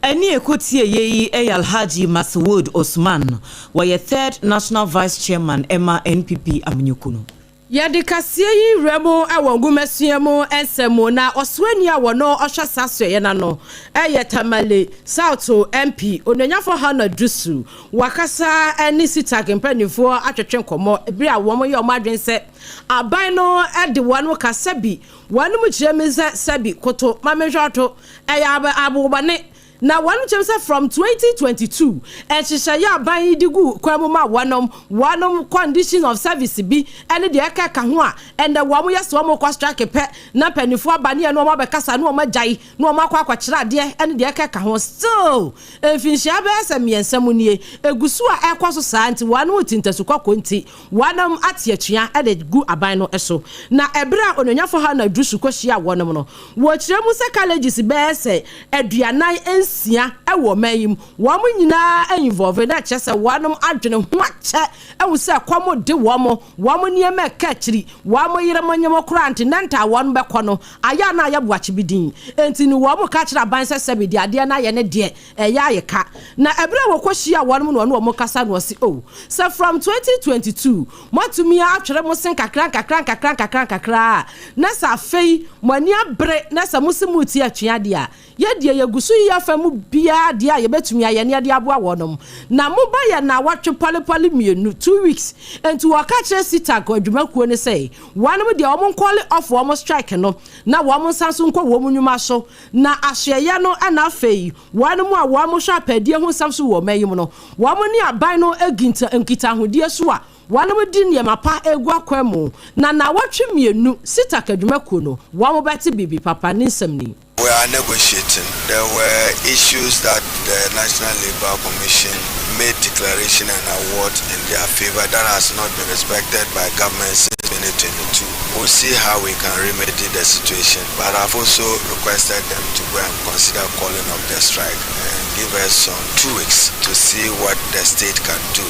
Ɛne ɛkɔtie yɛ yi ɛyɛ Alhaji Maswood Osman, wɔyɛ third national vice chairman ɛma NPP amanyɔkuo no. Yɛde kaseɛ yi wura mu wɔ nwomasua mu nsɛm mu na ɔsoani a wɔno ɔhwɛ saa soɛeɛ no ano yɛ Tamale South MP Onuonyafo Hannah Dusu. Wakasa ne CTAG mpanimfoɔ atwetwe nkɔmmɔ bere a wɔyɛ wɔn adwene sɛ aban no de wɔn ka sɛbi wɔn kyerɛ mu sɛ sɛbi koto ma menhwɛ ɔto ɛyɛ abobɔne. Na wɔnom kyerɛ mu sɛ from 2022 nhyehyɛeɛ a aban yi de gu kwan mu ma wɔnom, wɔnom condition of service bi ne deɛ ɛka ɛka ho a, ɛnnɛ wɔn yɛ sɛ wɔn rekɔ strike pɛ na mpaninfoɔ aba ne yɛne wɔn abɛkasa ne wɔn agyae na wɔn akɔ akɔkyerɛ adeɛ ne deɛ ɛka ɛka ho. Still mfinhyia bɛyɛ sɛ mmiɛnsa mu nie, ɛgu so a ɛrekɔ so saa nti wɔnom reti ntasu kɔkɔɔ nti wɔnom ate atua de gu aban no so. Na ɛberɛ a Onuonyafo Hannah Drusu kɔhyiaa wɔnom no, Wɔkyerɛ mu sɛ colleges bɛyɛ sɛ 46 wɔ ɔman yi mu, wɔn nyinaa involve na ɛkyerɛ sɛ wɔn adwene ho akyɛ ahu sɛ kɔm de wɔn, wɔn nneɛma ɛka akyiri, wɔn yerenom nyem koraa nti nanta a wɔn bɛkɔ no ayɛ a na ayɛ boakye bi din. Enti no wɔn ka kyerɛ aban sɛ sɛbe deɛ adeɛ no ayɛ ne deɛ ɛyɛ ayɛ ka. Na ɛberɛ a wɔkɔhyiaa wɔn na wɔne wɔn kasa no wɔse oh sɛ from 2022 Moatumi atwere mo se nkakra nkakra nkakra nkakra nkakra a, na sɛ afei mo ani abere na sɛ mose moretie atua deɛ a, yɛ deɛ yɛgu so yi afa mu biara deɛ a yɛbɛtumi ayɛ na yɛde aboa wɔnom. Na moba yɛ naawɔtwe pɔlepɔle mmienu, 2 weeks, enti wɔka kyerɛ CTAG adwumakuo no sɛ wɔnom deɛ wɔn nkɔle off wɔn strike no na wɔn nsan so nkɔ wɔn nnwuma so na ahwɛeɛ no na afei wɔnom a wɔn hwɛ apaadie ho nsɛm so wɔ ɔman yi mu no wɔn ne aban no agi nkitahodie so a wɔnom di nneɛma pa egu akwan mu na naawɔtwe mmienu CTAG adwumakuo no wɔn bɛte biribi papa ne nsɛm ni. We are negotiating. There were issues that the National Labour Commission made declaration and award in their favor that has not been respected by government since 2022. We'll see how we can remedy the situation. But I've also requested them to go and consider calling off the strike and give us some 2 weeks to see what the state can do.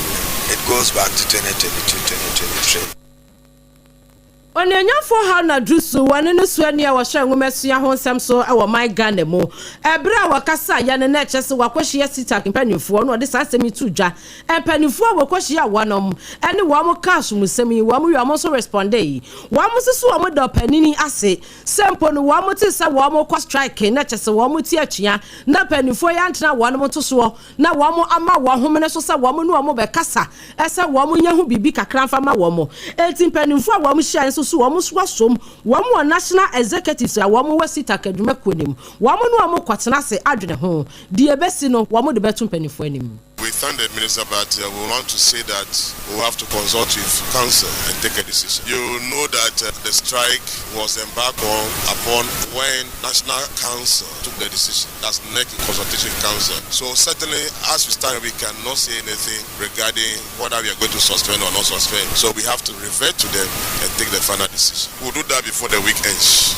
It goes back to 2022, 2023. Onuonyamfoɔ Haruna Iddrisu, wɔne no suani a wɔhyɛ nwomasua ho nsɛm so wɔ man Ghana mu. Ɛberɛ a wɔkasa yɛ no na ɛkyerɛ sɛ wakɔhyia CTAG mpanimfoɔ na ɔde saa asɛm yi to dwa. Mpanimfoɔ a wɔkɔhyia wɔnom ne wɔn ka asomusɛm yi, wɔn wie wɔn nso responde yi. Wɔn nso so wɔn da ɔpanini ase sɛ mpo no wɔn te sɛ wɔn kɔ strike na kyerɛ sɛ wɔn ti atua na mpanimfoɔ yi antena wɔn to soɔ na wɔn ama wɔn homene so sɛ wɔn ne wɔn bɛkasa ɛsɛ wɔn nyɛ ho biribi kakra mfa ma wɔn. Eti mpanimfoɔ a wɔn hyia nso so wɔn nso asom wɔn wɔ national executives a wɔn wɔ CTAG adwumakuo nim wɔn ne wɔn kɔtena ase adwene ho deɛ ebesi no wɔn de bɛto mpanimfoɔ anim. We thank the minister, but we want to say that we have to consult with council and take a decision. You know that the strike was embarked on upon when National Council took the decision. That's NEC Consultation Council. So certainly, as we stand, we cannot say anything regarding whether we are going to suspend or not suspend. So we have to revert to them and take the final decision. We'll do that before the week ends.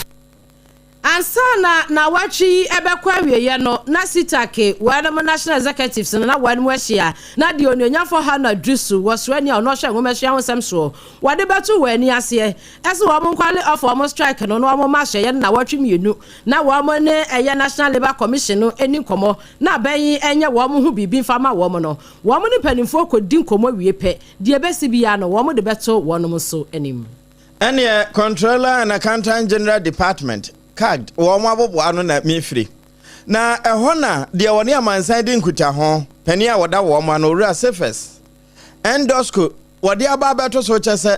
Ansa na nawatwe yi ɛbɛkɔ awieeɛ no na CTAG wɔnom national executives no na wɔnom ahyia na deɛ Onuonyamfo Hannah Iddrisu wɔ soani a ɔno ɔhwɛ nwomasua ho nsɛm soɔ wɔde bɛto wɔn ani aseɛ ɛsɛ wɔn ncall off wɔn strike no na wɔn ma ahyɛeɛ no nawɔtwe mmienu na wɔn ne ɛyɛ National Labour Commission no ani nkɔmmɔ na abɛn ɛnyɛ wɔn ho biribi mfa ma wɔn no wɔn ne mpanimfoɔ kɔdi nkɔmmɔ wie pɛ deɛ ɛbɛsi biara no wɔn de bɛto wɔn nso anim. Ɛneɛ Controller and Accountant General Department, CAGD, wɔn aboboa ano na mefiri. Na ɛhɔ na deɛ wɔne amansan di nkutaho panin a wɔda wɔn ano, Owura Cephas Ndosco, wɔde aba abɛto so kyɛ sɛ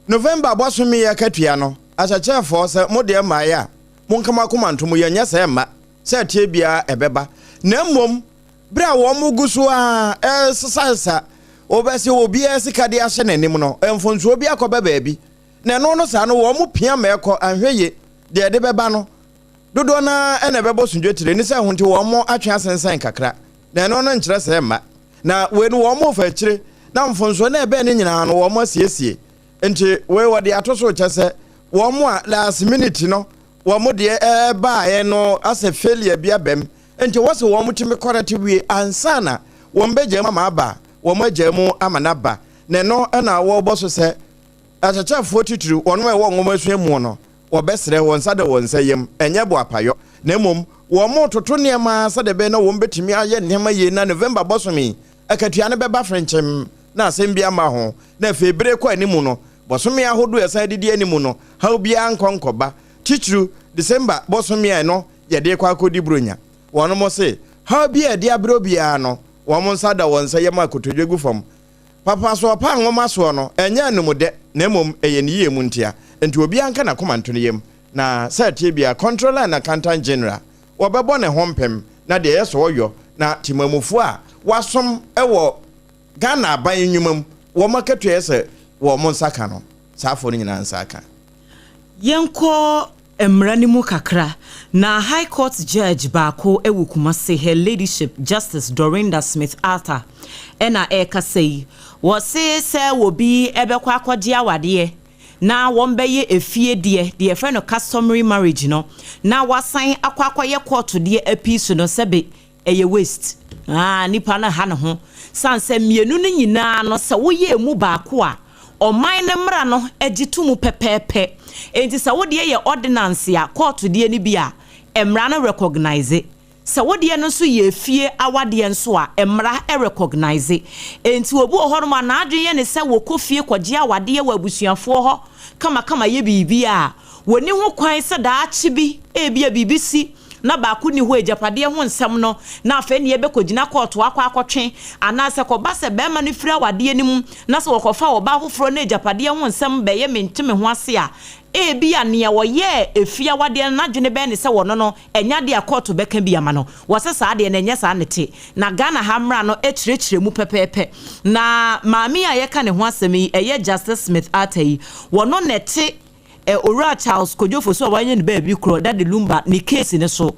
November bɔsome yi akatua no, akyerɛkyerɛfoɔ sɛ mo deɛ mmaeɛ a, monka mo akoma nto mu, yɛnyɛ sɛ mma sɛ ɛteɛ biara ɛbɛba. Na mmom berɛ a wɔn gu so a ɛresesasesa wɔbɛsɛ obiara sika de ahyɛ n'anim no, mfonsoɔ bi akɔba baabi. Na ɛno no saa no wɔn pia ma ɛkɔ anhwɛ yie deɛ ɛde bɛba no dodoɔ no ara ɛna ɛbɛbɔ sodwetire ne sɛ ho nti wɔn atwe asensɛn kakra na ɛno no nkyerɛ sɛ mma na wei no wɔn fa akyire na mfonsoɔ na ɛbɛn no nyinaa no wɔn asiesie. Nti wei wɔde ato so kyɛ sɛ wɔn a last minute no wɔn deɛ ɛbaeɛ no asɛ failure bi abɛm nti wɔsɛ wɔn tumi correct wie ansa na wɔn bɛgya mu ama aba wɔn agya mu ama n'aba. Na ɛno ɛna wɔrebɔ so sɛ akyerɛkyerɛfoɔ titiri wɔn a ɛwɔ nwoma sua mu no wɔbɛsrɛ wɔn nsa da wɔn nsa yam ɛnyɛ bo apayɔ na mmom wɔn toto nneɛma sɛdeɛ ɛbɛyɛ na wɔn bɛtumi ayɛ nneɛma yie na November bɔsome akatua no bɛba frenkyɛm na asɛm bi ama ho na afei bere kɔ anim no. Bɔsome ahodoɔ a ɛsan didi anim no, haw biara nkɔ nkɔba, titiriw December bɔsome a ɛno yɛde rekɔ akɔdi Buronya. Wɔnom se, haw bi a ɛde abrɛ obiara no, wɔn nsa da wɔn nsa yam a kotodwe gu fam. Papa so ɔpa nwoma soɔ no, ɛnyɛ anumdɛ, na mmom ɛyɛ ne yie mu ntia. Enti obiara nka n'akoma nto ne yam, na sɛ ɛteɛ biara, Controller and Accountant General, wɔbɛbɔ ne ho mpem, na deɛ ɛyɛ sɛ ɔyɔ, na temamufoɔ a wɔasom wɔ Ghana aban nnwuma mu, wɔn akatua yɛ sɛ wɔn nsa ka no, saa afoɔ no nyinaa nsa aka. Yɛnkɔ mmara no mu kakra, na High Court Judge baako wɔ Kumasi, Her Ladyship Justice Dorinda Smith Arthur na ɛrekasa yi. Wɔse sɛ obi bɛkɔ akɔgye awadeɛ na wɔbɛyɛ efie deɛ, deɛ yɛfrɛ no customary marriage no, na wasan akɔ akɔyɛ kɔɔto deɛ apii so no, sɛbe ɛyɛ waste aa nipa no ha ne ho sane sɛ mmienu no nyinaa no sɛ woyɛ emu baako a ɔman no mmara no gye to mu pɛpɛɛpɛ enti sɛ wo deɛ yɛ ordinance a kɔɔto deɛ no bi a mmara no recognise sɛ wo deɛ no nso yɛ efie awadeɛ nso a mmara recognise enti obi wɔ hɔnom a n'adwene yɛ ne sɛ wɔkɔ fie kɔgye awadeɛ wɔ abusuafoɔ hɔ kamakama yɛ biribi a wɔni ho kwan sɛ daakye bi ebia biribi si na baako nni hɔ a agyapadeɛ ho nsɛm no na afei ne yɛbɛkɔgyina kɔɔto akɔ akɔtwe, anaa sɛ kɔba sɛ barima no firi awadeɛ no mu na sɛ wɔkɔfa ɔbaa foforɔ na agyapadeɛ ho nsɛm bɛyɛ mente me ho ase a, ebia nea ɔyɛɛ efie awadeɛ no n'adwene bɛyɛ ne sɛ ɔno no ɛnyɛ adeɛ a kɔɔto bɛka bi ama no. Wɔse saa deɛ no ɛnyɛ saa na ɛte. Na Ghana ha mmara no kyerɛkyerɛ mu pɛpɛɛpɛ. Na maame yi a yɛka ne ho asɛm yi, ɛyɛ Justice Smith Arthur yi, wɔno na ɛte Owura Charles Kojo Fosu a wanya ne baabi korɔ, Daddy Lumba, ne case no so.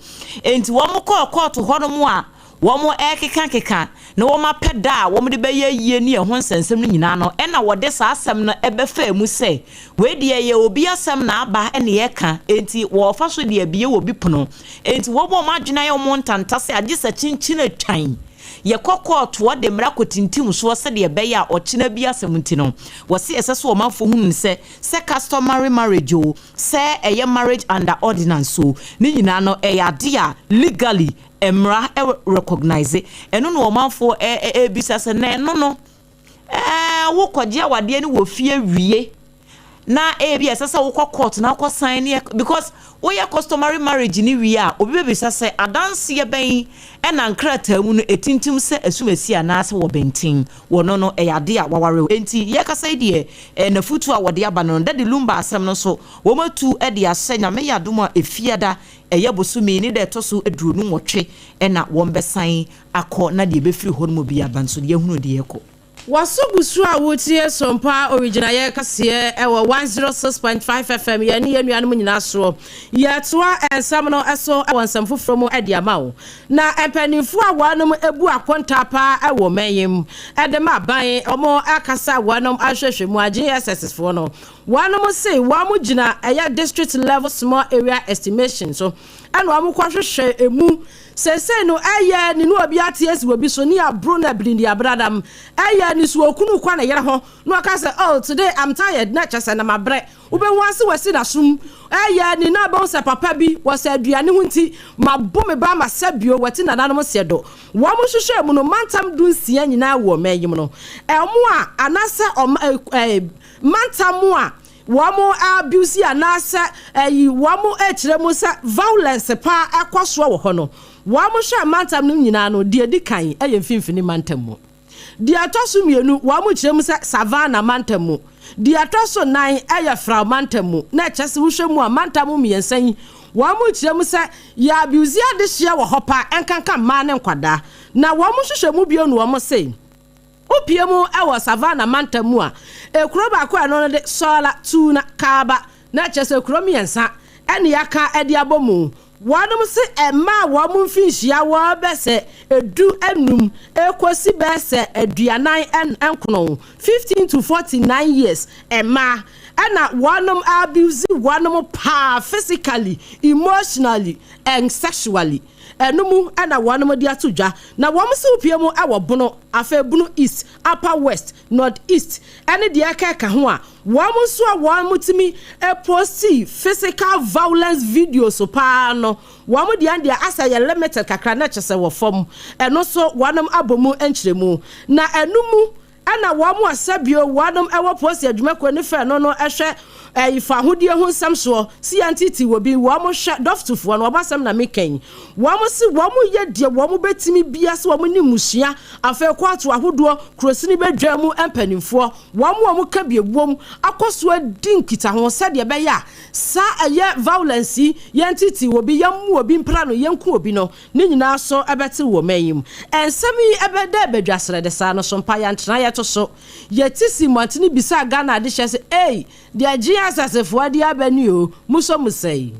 Enti wɔn kɔɔ kɔɔto hɔnom a wɔn rekekakeka na wɔn apɛ da a wɔn de bɛyɛ ayie ne ɛho nsɛnsɛm no nyinaa no, ɛna wɔde saa asɛm no bɛfaa mu sɛ, wei deɛ ɛyɛ obi asɛm na aba na yɛreka, enti wɔrefa so de abue obi pono. Enti wɔn a wɔn adwene ayɛ wɔn ntanta sɛ agye sɛ kyenkyen atwan yɛkɔ kɔɔtoɔ de mmara kɔtintim soɔ sɛdeɛ ɛbɛyɛ a ɔkyena bi asɛm nti no, wɔse ɛsɛ sɛ ɔmanfoɔ hunu no sɛ Sɛ customary marriage o, sɛ ɛyɛ marriage under ordinance o, ne nyinaa no ɛyɛ ade a legally mmara recognise. Ɛno na ɔmanfoɔ ɛrebisa sɛ na ɛno no ɛɛ wokɔgye awadeɛ no wɔ fie wie na ebi ɛsɛ sɛ wokɔ court na wokɔ sign ne because woyɛ customary marriage ne wie a obi bɛbisa sɛ adanseɛ bɛn ɛna nkrataa mu no ɛtintim sɛ asumasi anaasɛ wɔbɛnten Wɔno no, ɛyɛ ade a waware o. Enti yɛkasa yi deɛ, ɛɛ n'afutuo a wɔde aba no no, Daddy Lumba asɛm no nso, wɔatu de ahyɛ Nyame yɛ adom a Efiada, ɛyɛ bosome yi ne da ɛtɔ so 28 na wɔbɛsan akɔ na deɛ ɛbɛfiri hɔ no mu bi aba nso no, yɛahunu deɛ ɛrekɔ. W'aso gu so a woretie Sompa Owigyinaeɛ kaseɛ wɔ 106.5 FM yɛne yɛn nuanom nyinaa soɔ. Yɛtoa nsɛm no so wɔ nsɛm foforɔ mu de ama wo. Na mpaninfoɔ a wɔnom bu akontaa paa wɔ ɔman yi mu de ma aban wɔn akasa a wɔnom ahwehwɛ mu a GSS foɔ no wɔnom se wɔn gyina ɛyɛ district level small area estimation so ɛna wɔn kɔ hwehwɛ emu seesei no ɛyɛ ne ne obi ate asi wɔ bi so ne abro na birindi abradam ɛyɛ ne so okunu kɔ ne yere ho na ɔka sɛ oh today I'm tired na kyɛ sɛ na mabrɛ Wobɛhu ase wasi n'asom. Ɛyɛ ne na bɛhu sɛ papa bi wɔ sɛ aduane ho nti mabo me ba ma sɛ bio wati nananom seɛ do. Wɔn nhwehwɛɛ mu no mantam du nsia nyinaa wɔ ɔman yi mu no ɛmo a anaasɛ ɔma ɛɛ mantam a wɔn abuse anaasɛ ɛyi wɔn ɛkyerɛ mu sɛ violence paa ɛkɔ soɔ wɔ hɔ no wɔn hwɛ mantam no nyinaa no deɛ ɛdi kan ɛyɛ mfimfini mantam mu. Deɛ ɛtɔ so mmienu, wɔkyerɛ mu sɛ Savannah mantam mu. Deɛ ɛtɔ so nnan yɛ Frao mantam mu. Na ɛkyerɛ sɛ wohwɛ mu a, mantam mmiɛnsa yi, wɔkyerɛ mu sɛ yɛ abuse adehyeɛ wɔ hɔ paa, ɛnkanka mmaa ne nkwadaa. Na wɔn nhwehwɛmu bio no wɔse, wopue mu wɔ Savannah mantam mu a, ekuro baako a ɛno no de Sɔla, Tuna, Kaaba, na ɛkyerɛ sɛ kuro mmiɛnsa ɛne yɛaka de abɔ mu. Wɔnom se ɛmaa wɔn mfinhyia wɔ bɛsɛ du num ekosi bɛsɛ aduanan nkono, 15 to 49 years, mmaa ɛna wɔnom abuse wɔnom paa physically, emotionally and sexually. Ɛno mu ɛna wɔnom de ato dwa. Na wɔn se wopue mu ɛwɔ Bono, afei Bono East, Upper West, North East ɛne deɛ ɛkɛka ho a, Wɔn nso a wɔtumi posti physical violence videos paa no, wɔn deɛ deɛ asɛ yɛ limited kakra na kyɛ sɛ wɔ fam. Ɛno nso wɔnom abɔ mu nkyerɛmu. Na ɛno mu. Ɛna wɔn a sɛbio wɔnom wɔ polisi adwumakuo no fɛ no no hwɛ ɛyi fahodie ho nsɛm soɔ si yɛn titi wɔ bi wɔn hwɛ dɔftofoɔ no wɔn asɛm na meka yi wɔn se wɔn yɛ deɛ wɔn bɛtumi bia sɛ wɔn ne mmusua afei kɔɔto ahodoɔ kurosini bɛdwa mu mpanimfoɔ wɔn a wɔn ka bi wɔm akɔ so adi nkitaho sɛdeɛ ɛbɛyɛ a saa ɛyɛ violence yi yɛn titi wɔ bi yɛn mu obi mpra no yɛn ku obi no Ne nyinaa so bɛtew wɔ man yi mu. Nsɛm yi bɛda badwa srɛde saa no so mpa yɛantena yɛto so. Yɛte sii mmɔntene bisaa Ghana adehyɛ sɛ ei deɛ GSS foɔ de aba ni o, mosɔ mu sɛn?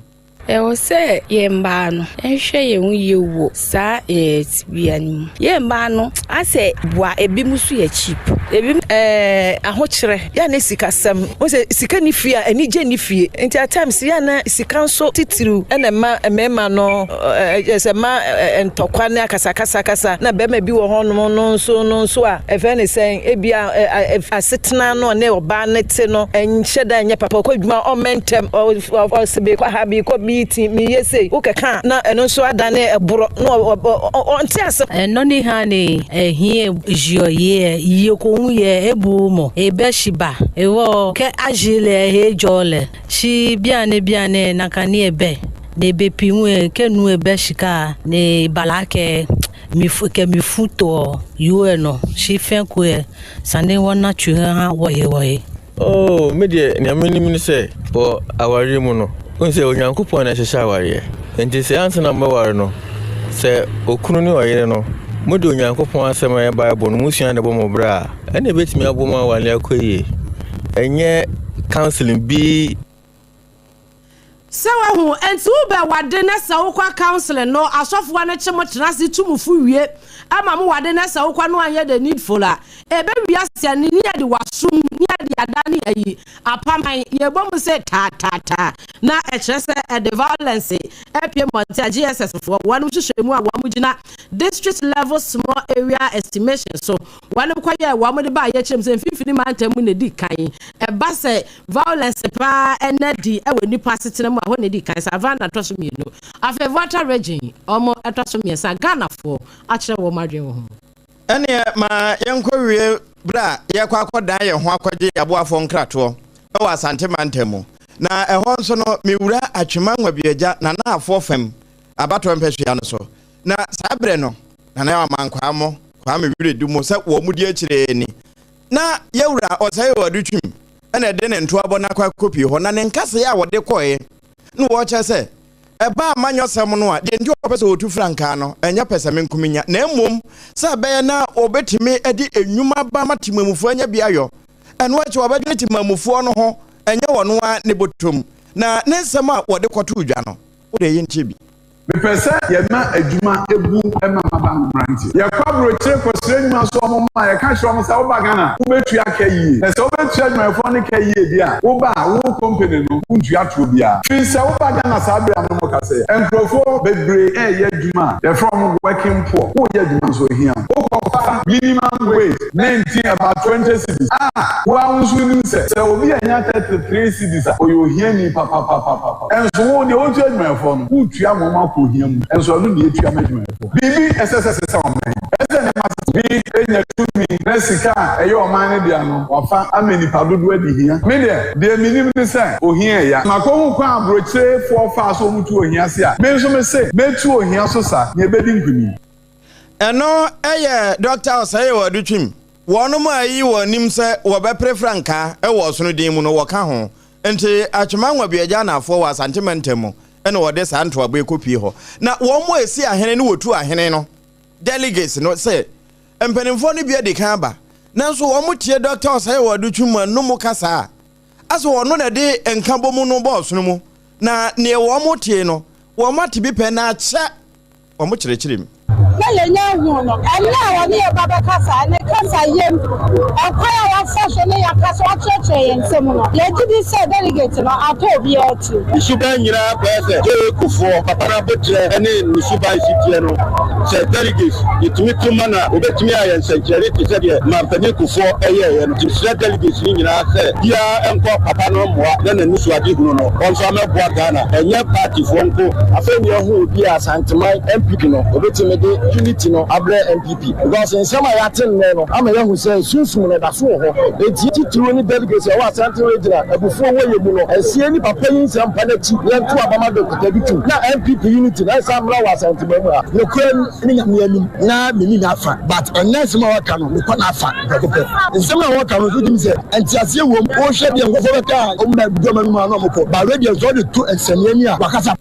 Ɛwɔ sɛ yɛn mmaa no hwɛ yɛn ho yie wɔ saa tebea no mu. Yɛn mmaa no asɛ boa ebinom nso yɛ cheap. Ebinom. Ɛɛ ahokyerɛ, yɛ a na sikasɛm. Wohu sɛ sika nni fie a, anigye nni fie. Nti at times yɛ a na sika nso titiriw na ɛma mmarima no kyerɛ sɛ ɛma ntɔkwa ne akasakasakasa. Na barima bi wɔ hɔnom no nso no nso a ɛfrɛ no sɛn, ebia asetena no ɔne ɔbaa no te no nhyɛ da nyɛ papa. Ɔkɔ adwuma a ɔmmɛ ntɛm, ɔse meekɔ ha, meekɔ meeting, meyɛ sei. Wokɛka a na ɛno nso adane ɛborɔ na ɔnte ase. Ɛno ne hane ɛhie jiɔ yeɛ yie ko hu yɛ ebu mɔ ebɛ shiba ewɔ kɛ aji lɛ he jɔ lɛ shi biane biane naka ni ebɛ ne ebe pi hu e ke nu ebɛ shika ne bala kɛ mi fu kɛ mi fu toɔ yuɛ nɔ shi fɛn ko yɛ sane wɔ na tu he ha wɔhe wɔhe. Oh, me deɛ nea menim ne sɛ wɔ awareɛ mu no, wohu sɛ Onyankopɔn na ɛhyehyɛ awareɛ. Nti sɛ ansa na mobɛware no, sɛ okunu ne ɔyere no, mode Onyankopɔn asɛm a ɛyɛ Bible no musua de bɔ mo bra a, ɛnna ebetumi aboa mo awareɛ akɔ yie. Ɛnyɛ counseling bi. Sɛ wahu, enti wo bɛ wade na sɛ wokɔ counseling no asɔfoɔ no kye mo tena ase tu mo fo wie ma mo wade na sɛ wokɔ no anyɛ the needful a ɛbɛ wiase a ne yɛde wasom ne yɛde ada ne ayi apaman yɛbɔ mu sɛ taa taa taa na ɛkyerɛ sɛ ɛde violence apue mmɔnten a GSS foɔ wɔnom hwehwɛ mu a wɔn gyina district level small area estimation so wɔnom kɔyɛ wɔn de ba a yɛkyerɛ mu sɛ mfimfini mantam mu na ɛdi kan ɛba sɛ Violence paa ɛna di wɔ nnipa asetena mu a hɔ na ɛdi kan, Savannah tɔ so mmienu, afei Volta Region wɔn ɛtɔ so mmiɛnsa, Ghanafoɔ akyerɛ wɔn adwene wɔ ho. Ɛneɛ ma yɛnkɔ wie berɛ a yɛrekɔ akɔdan yɛn ho akɔgye yɛn aboafoɔ nkratoɔ wɔ Asante mantam mu. Na ɛhɔ nso no, mewura Atwema Nwabiagya Nanaafoɔ fam abatoɔ mpasua no so. Na saa berɛ no, Nana Amankwaa mo, Kwame Wiredu mo sɛ wɔn di akyire ni. Na yɛwura Ɔsɛe Ɔadutwim na ɛde ne ntoabɔ no akɔ akɔpie hɔ, na ne nkasɛɛ a wɔde kɔeɛ no wɔkyerɛ sɛ ɛba amanyɔsɛm no a, deɛ nti ɔpɛ sɛ ɔtu frankaa no, ɛnyɛ pɛsɛmenkominya, na mmom sɛ ɛbɛyɛ na wɔbɛtumi de nnwuma ba ma temammufoɔ anya bi ayɔ. Ɛno akyi wɔbɛdwene temammufoɔ no ho, ɛnyɛ wɔn ara ne bɔtɔm. Na ne nsɛm a wɔde kɔtoo dwa no, wo deɛ yɛntie bi. Mepɛ sɛ yɛma adwuma bu ma mmabaa ne mmeranteɛ. Yɛkɔ aburokyire kɔsrɛ nnwuma so wɔn ma yɛka kyerɛ wɔn sɛ woba Ghana a, wobɛtua ka yie. Na sɛ wobɛtua adwumayɛfoɔ no ka yie deɛ a, woba a, wo company no wontua toɔ biara. Firi sɛ woba Ghana saa berɛ a me ne mo kasa yi, nkurɔfoɔ bebree reyɛ adwuma a yɛfrɛ wɔn working poor. Woreyɛ adwuma nso ɛhia wo. Wokɔfa minimum wage 19 about 20 cedis a, wo ara wo nso wonim sɛ, sɛ obi annya 33 cedis a, ɔyɛ ohiani papapapapa. Nso wo deɛ wotua adwumayɛfoɔ no, wotua ma wɔn akɔ ohia mu, nso ɛno na yɛtua ma adwumayɛfoɔ. Biribi ɛsɛ sɛ ɛsesa ɔman yi. Ɛsɛ sɛ nneɛma sesa. Bi nya tumi na sika a ɛyɛ ɔman no dea no, wafa ama nnipa dodoɔ adi hia. Me deɛ, deɛ menim ne sɛ, ohia ɛya. Makɔhu kwan a aburokyerefoɔ faa so wɔtu ohia ase a, me nso mese, mɛtu ohia so sa na yɛbɛdi nkunim. Ɛno yɛ Dɔkta Osei Adutwum. Wɔnom a ayi wɔn anim sɛ wɔbɛpere frankaa wɔ ɔsono din mu no, wɔka ho. Nti Atwema Nwabiagya Anaafoɔ wɔ Asante mantam mu na wɔde saa ntoaboɔ yi kɔpue hɔ. Na wɔn a ɛsi ahene ne wɔtu ahene no, delegates no, se mpanimfoɔ no bi adi kan aba, nanso wɔn tie Dɔkta Osei Adutwum anum kasa a, asɛ ɔno na ɛde nkabɔmu no bɔ ɔsono mu, na neɛ wɔn tie no, wɔn ate bi pɛn na akyɛ wɔkyerɛkyerɛ mu. Na yɛnya nhuu no. Ɛnnɛ a ɔne yɛn ba bɛkasa, ne kasa yam, ɛkwan a wafa so ne yɛn akasa, wakyerɛkyerɛ yɛn nsɛm no, yɛgye di sɛ delegate no atɔ obiara tirim. Ne suban nyinaa kɔyɛ sɛ J.A. Kufuor papa no aboterɛ ne ne suban si teɛ no. Sɛ delegates yɛtumi to ma no a, ɔbɛtumi ayɛ nsɛnkyerɛnne te sɛ deɛ Manpanin Kufuor yɛeɛ no. Nti mesrɛ delegates no nyinaa sɛ biara nkɔ papa no mmoa na n'anisoadehunu no ɔmfa mmɛboa Ghana, ɛnyɛ partyfoɔ nko. Afei na yɛahu obi a Asanteman NPP no obetumi de yɛde unity no abrɛ NPP because nsɛm a yɛate nnɛ no ama yɛahu sɛ sunsum no ɛda so wɔ hɔ. Enti titiriw ne delegates a ɛwɔ Asante Region a abufuo wɔ yɛn mu no, ɛnseɛ ni papa yi nsɛm pa no akyi na yɛnto aba ma Dɔkta Adutwum na NPP unity no ɛnsan mmra wɔ Asanteman mu ha. Nokorɛ ne Nyame anim na menni n'afa but ɛnnɛ nsɛm a waka no mekɔ n'afa prɛko pɛ. Nsɛm a wɔka no nso wotumi sɛ nteaseɛ wom. Wohwɛ deɛ nkurɔfoɔ bɛka a wɔn na dɔm anim a na wɔkɔ but wei deɛ nso ɔde to nsɛnneɛ ni a wakasa.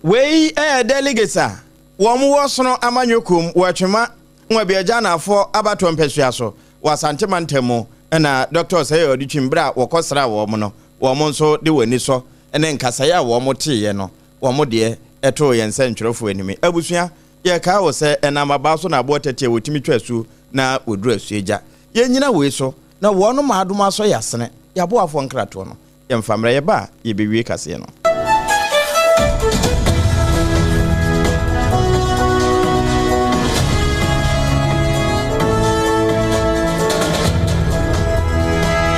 Wei yɛ delegates a wɔn wɔ Sono amanyɔ kuom wɔ Atwima Nwabiagya Anaafoɔ abatoɔ mpɛsoa so wɔ Asante mantam mu na Dɔkta Osei Adutwum berɛ a wɔkɔ sraa wɔn no wɔn nso de wɔn anisɔ ne nkasaeɛ a wɔn teeɛ no wɔn deɛ too yɛn nsɛntwerɛfoɔ anim. Abusua, yɛkaa wo sɛ ɛnam abaa so na aboɔ tɛte a wɔtumi twa asuo na wɔduru asuogya. Yɛnnyina wei so na wɔnom adom asɔ yɛn asene, yɛn aboafoɔ nkratoɔ no. Yɛmfa mmra, yɛba a yɛbɛwie kaseɛ no.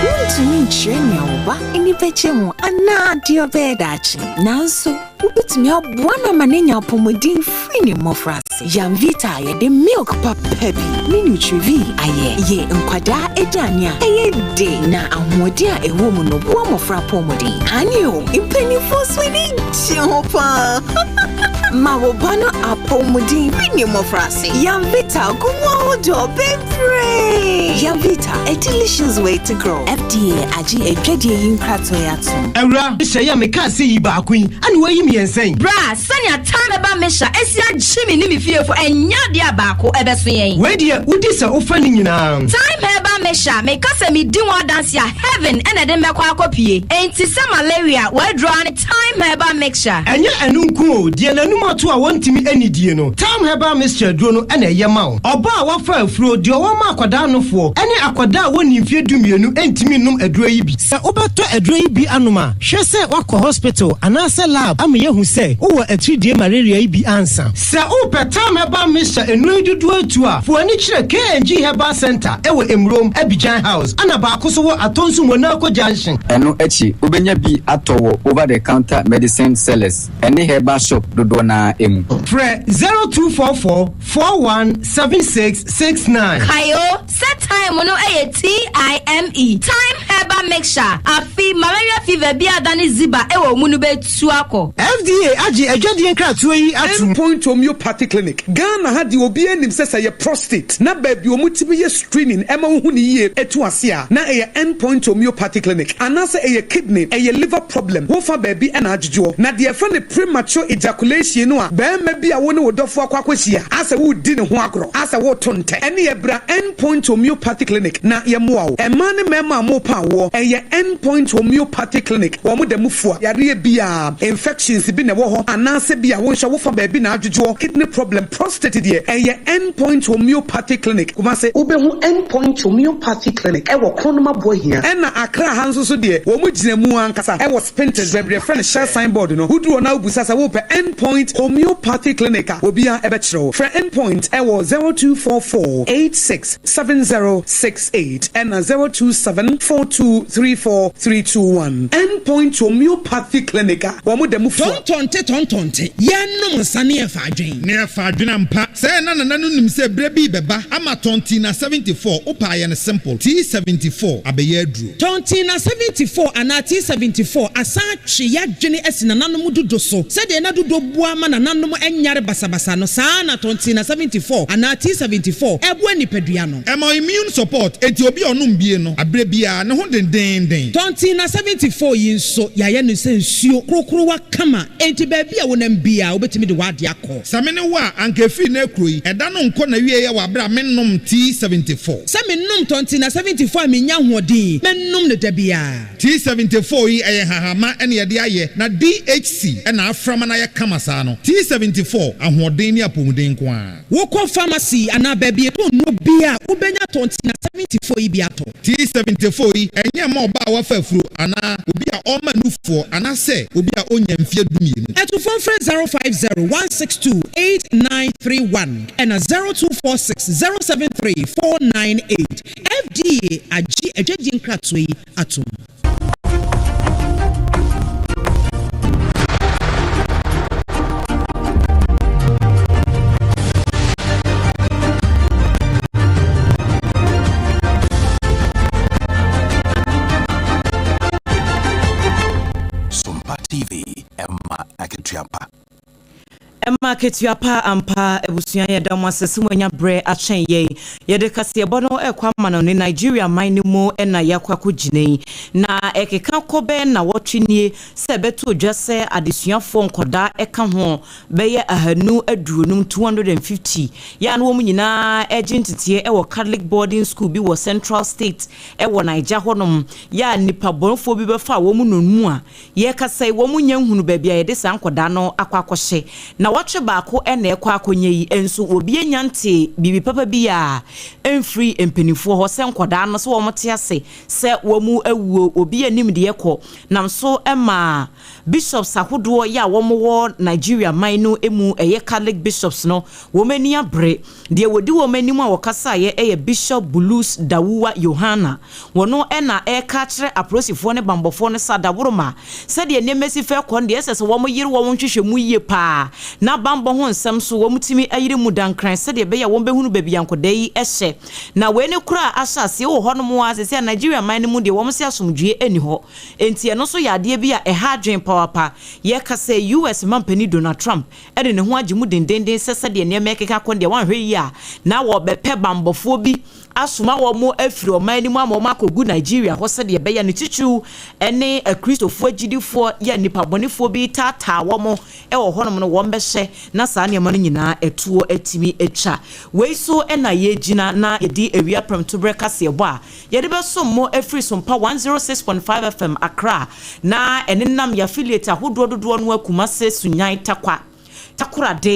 Wuntumi nkyerɛ nea wo ba ani bɛgye ho anaa deɛ ɔbɛyɛ daakye, nanso wubetumi aboa no ama no anya apɔwmuden firi ne mmofraase. Yamvita a yɛde milk papa bi ne Nutrivie ayɛ yɛ nkwadaa aduane a ɛyɛ de na ahoɔden a ɛwɔ mu no boa mmofra apɔwmuden. Aane o, mpanimfoɔ nso ani gye ho paa. Ma wo ba no apɔwmuden firi ne mmofraase. Yamvita gu mu ahodoɔ bebree. Yamvita, a delicious way to grow. FDA agye adwadie yi nkratoɔ yi atom. Awura, hyɛ yi a mekaa sɛ yi baako yi, ɛna woayi mmiɛnsa yi. Bra, sɛnea Time Ba Mesha asi agye me ne me fiefo, ɛnyɛ ade a baako ɛbɛso yɛn. Wei deɛ, wodi sɛ wofa ne nyinaa. Time Herbal Mixture, meka sɛ medi ho adanse a, heaven na ɛde me bɛkɔ akɔpue. Enti sɛ malaria, w'aduro ara ne Thyme Herbal Mixture. Ɛnyɛ ɛno nko o, deɛ n'anum ato a wɔntumi nnidie no, Thyme Herbal Mixture aduro no na ɛyɛ ma wo. Ɔbaa a wafa afuro, deɛ ɔwɔ ma akwadaa nofoɔ, ne akwadaa a wɔnnii mfeɛ dumienu ntumi nnom aduro yi bi. Sɛ wobɛtɔ aduro yi bi anom a, hwɛ sɛ woakɔ hospital anaasɛ lab ama yɛahu sɛ wowɔ atiridie malaria yi bi ansa. Sɛ wopɛ Thyme Herbal Mixture nnuro yi dodoɔ atu a, fa w'ani kyerɛ KNG Herbal Centre wɔ Emurom, Abidjan House, ɛna baako nso wɔ Atonsu Monaco Junction. Ɛno akyi, wobɛnya bi atɔ wɔ over the counter medicine sellers ne herbal shop dodoɔ no ara mu. Frɛ 0244 41 76 69. Kae o, sɛ thyme no yɛ TIME, Thyme Herbal Mixture, afe malaria fever bi a adane ziba wɔ wo mu no bɛtu akɔ. FDA agye adwadie nkratoɔ yi atom. End Point Homeopathy Clinic, Ghana ha deɛ obiara nim sɛ sɛ ɛyɛ prostate na baabi a wɔtumi yɛ screening ɛma wohu no yie ɛtu ase a na ɛyɛ End Point Homeopathy Clinic anaasɛ ɛyɛ kidney, ɛyɛ liver problem wofa baabi ɛna adwodwoɔ na deɛ yɛfrɛ no premature ejaculation no a barima bi a wo ne wo dɔfoɔ akɔ akɔhyia asɛ woredi ne ho agorɔ asɛ woreto ntɛ ɛneɛ bra End Point Homeopathy Clinic na yɛmmoa wo. Mmaa ne mmarima a morepa awoɔ ɛyɛ End Point Homeopathy Clinic wɔn da mu fua yareɛ biara, infections bi na ɛwɔ hɔ anaasɛ bi a wonhwɛ wofa baabi na adwodwoɔ, kidney problem, prostate deɛ ɛyɛ End Point Homeopathy Clinic, Kumasi. Wobɛhu End Point Homeopathy Clinic wɔ Kronum Aboahia. Ɛna Accra ha nso so deɛ wɔn gyina mu ankasa wɔ Spintex baabi yɛfrɛ no Shell sign board no. Woduru hɔ na wobisa sɛ wopɛ End Point Homeopathy Clinic a, obiara bɛkyerɛ wo. Frɛ End Point wɔ 0244 86 7068 ɛna 027 4234 321. End Point Homeopathy Clinic a wɔn da mu fua. Tɔntɔnte tɔntɔnte, yɛnnom nsa ne yɛfa adwen. Ne yɛfa adwen ampa. Sɛɛ na nana no nim sɛ berɛ bi rebɛba ama Tɔntina 74, wopɛ a yɛ no simple, T74 abɛyɛ aduro. Tɔntina 74 anaa T74 asan atwe y'adwene asi nananom dodo so. Sɛdeɛ na dodo boa ma nananom nyare basabasa no, saa ara na Tɔntina 74 anaa T74 boa nipadua no. Ɛma wo immune support, enti obi a ɔnom bie no, aberɛ biara, ne ho dendeenden. Tɔntina 74 yi nso, yɛayɛ no sɛ nsuo korokorowa kama, enti baabi a wonam biara, wobɛtumi de w'adeɛ akɔ. Sɛ me ne wo a, anka ɛfiri nnɛ kuro yi, ɛda no nkɔ n'awieɛ wɔ aberɛ a mennom T74. Sɛ menom Tɔntina 74 a mennya ahoɔden, mɛnom no da biara. T74 yi ɛyɛ nhahamma na yɛde ayɛ na DHC na afra ma no ayɛ kama saa no. T74, ahoɔden ne apɔmuden nko ara. Wokɔ pharmacy anaa baabi yɛtɔn nnuro biara a, wobɛnya Tɔntina 74 yi bi atɔ. T74 yi, ɛnyɛ mma ɔbaa a wafa afuro anaa obi a ɔrema nufoɔ anaasɛ obi a ɔnnya mfeɛ dumienu. Atufoɔ mfrɛ 050 162 8931 ɛna 0246 073 498. FDA agye adwadie nkratoɔ yi atom. Akatua pa ampa. Abusua, yɛda mo ase sɛ moanya berɛ akyɛn yɛn. Yɛde kaseɛbɔ no ɛkɔ ama no ne Nigeria man no mu ɛna yɛakɔ akɔgyina yi, na ɛkeka kɔ bɛɛ na wɔtwe nie sɛ ɛbɛto dwa sɛ adesuafoɔ nkɔdaa ɛka ho bɛyɛ 250, 250 yɛ a na wɔn nyinaa ɛgye nteteɛ ɛwɔ Catholic boarding school bi wɔ Central State ɛwɔ Naija hɔnom, yɛ a nipa bɔnfoɔ bi bɛfa wɔn nonmu a yɛkasa yi, wɔn nya nhunu baabi a yɛde saa nkɔdaa no akɔ akɔhyɛ. Na wɔtwe baako ɛna ɛkɔ akɔnya yi nso, obi anya nte biribi papa bi a ɛmfiri mpanimfoɔ hɔ sɛ nkɔdaa no sɛ wɔn te ase sɛ wɔn awuo. Obi anim deɛ kɔ nam so ma bishops ahodoɔ yɛ a wɔwɔ Nigeria man no mu, ɛyɛ Catholic bishops no, wɔn ani abere. Deɛ wɔdi wɔn anim a wɔkasaeɛ ɛyɛ Bishop Bulus Dawuwa Yohana. Wɔno ɛna ɛreka kyerɛ apolisifoɔ ne bambɔfoɔ no sa daworoma sɛdeɛ nneɛma si fɛ kɔ no deɛ, ɛsɛ sɛ wɔn yere wɔn nhwehwɛ mu yie paa na bambɔ ho nsɛm so wɔn tumi ayere mu dankran sɛdeɛ ɛbɛyɛ a wɔn bɛhunu baabi a nkɔdaa yi hyɛ. Na wei ne kora ahyɛ aseɛ wɔ hɔnom a sɛsɛ a Nigeria man no mu deɛ, wɔn se asomdwie ani hɔ, nti ɛno nso yɛ adeɛ bi a ɛha adwene pawapa. Yɛka sɛ US mampanin Donald Trump ɛde ne ho agye mu dendenden sɛ sɛdeɛ nneɛma ɛkeka kɔ deɛ, wɔanhwɛ yie a na wɔbɛpɛ bambɔfoɔ bi asoma wɔn afiri ɔman no mu ama wɔn akɔgu Nigeria hɔ, sɛdeɛ ɛbɛyɛ ne titiriw ne Akristofoɔ agyidifoɔ yɛ nipa bɔnefoɔ bi taataa wɔn wɔ hɔnom no, wɔn bɛhyɛ na saa nneɛma no nyinaa ɛtoɔ atumi atwa. Wei so ɛna yɛgyina na yɛde awia prɛmtoberɛ kaseɛbɔ a yɛde bɛsom mo afiri Sompa 106.5 FM Accra, na ɛne nam yɛ affiliate ahodoɔ dodoɔ no, Akumase, Sunyan, Takwa, Takorade.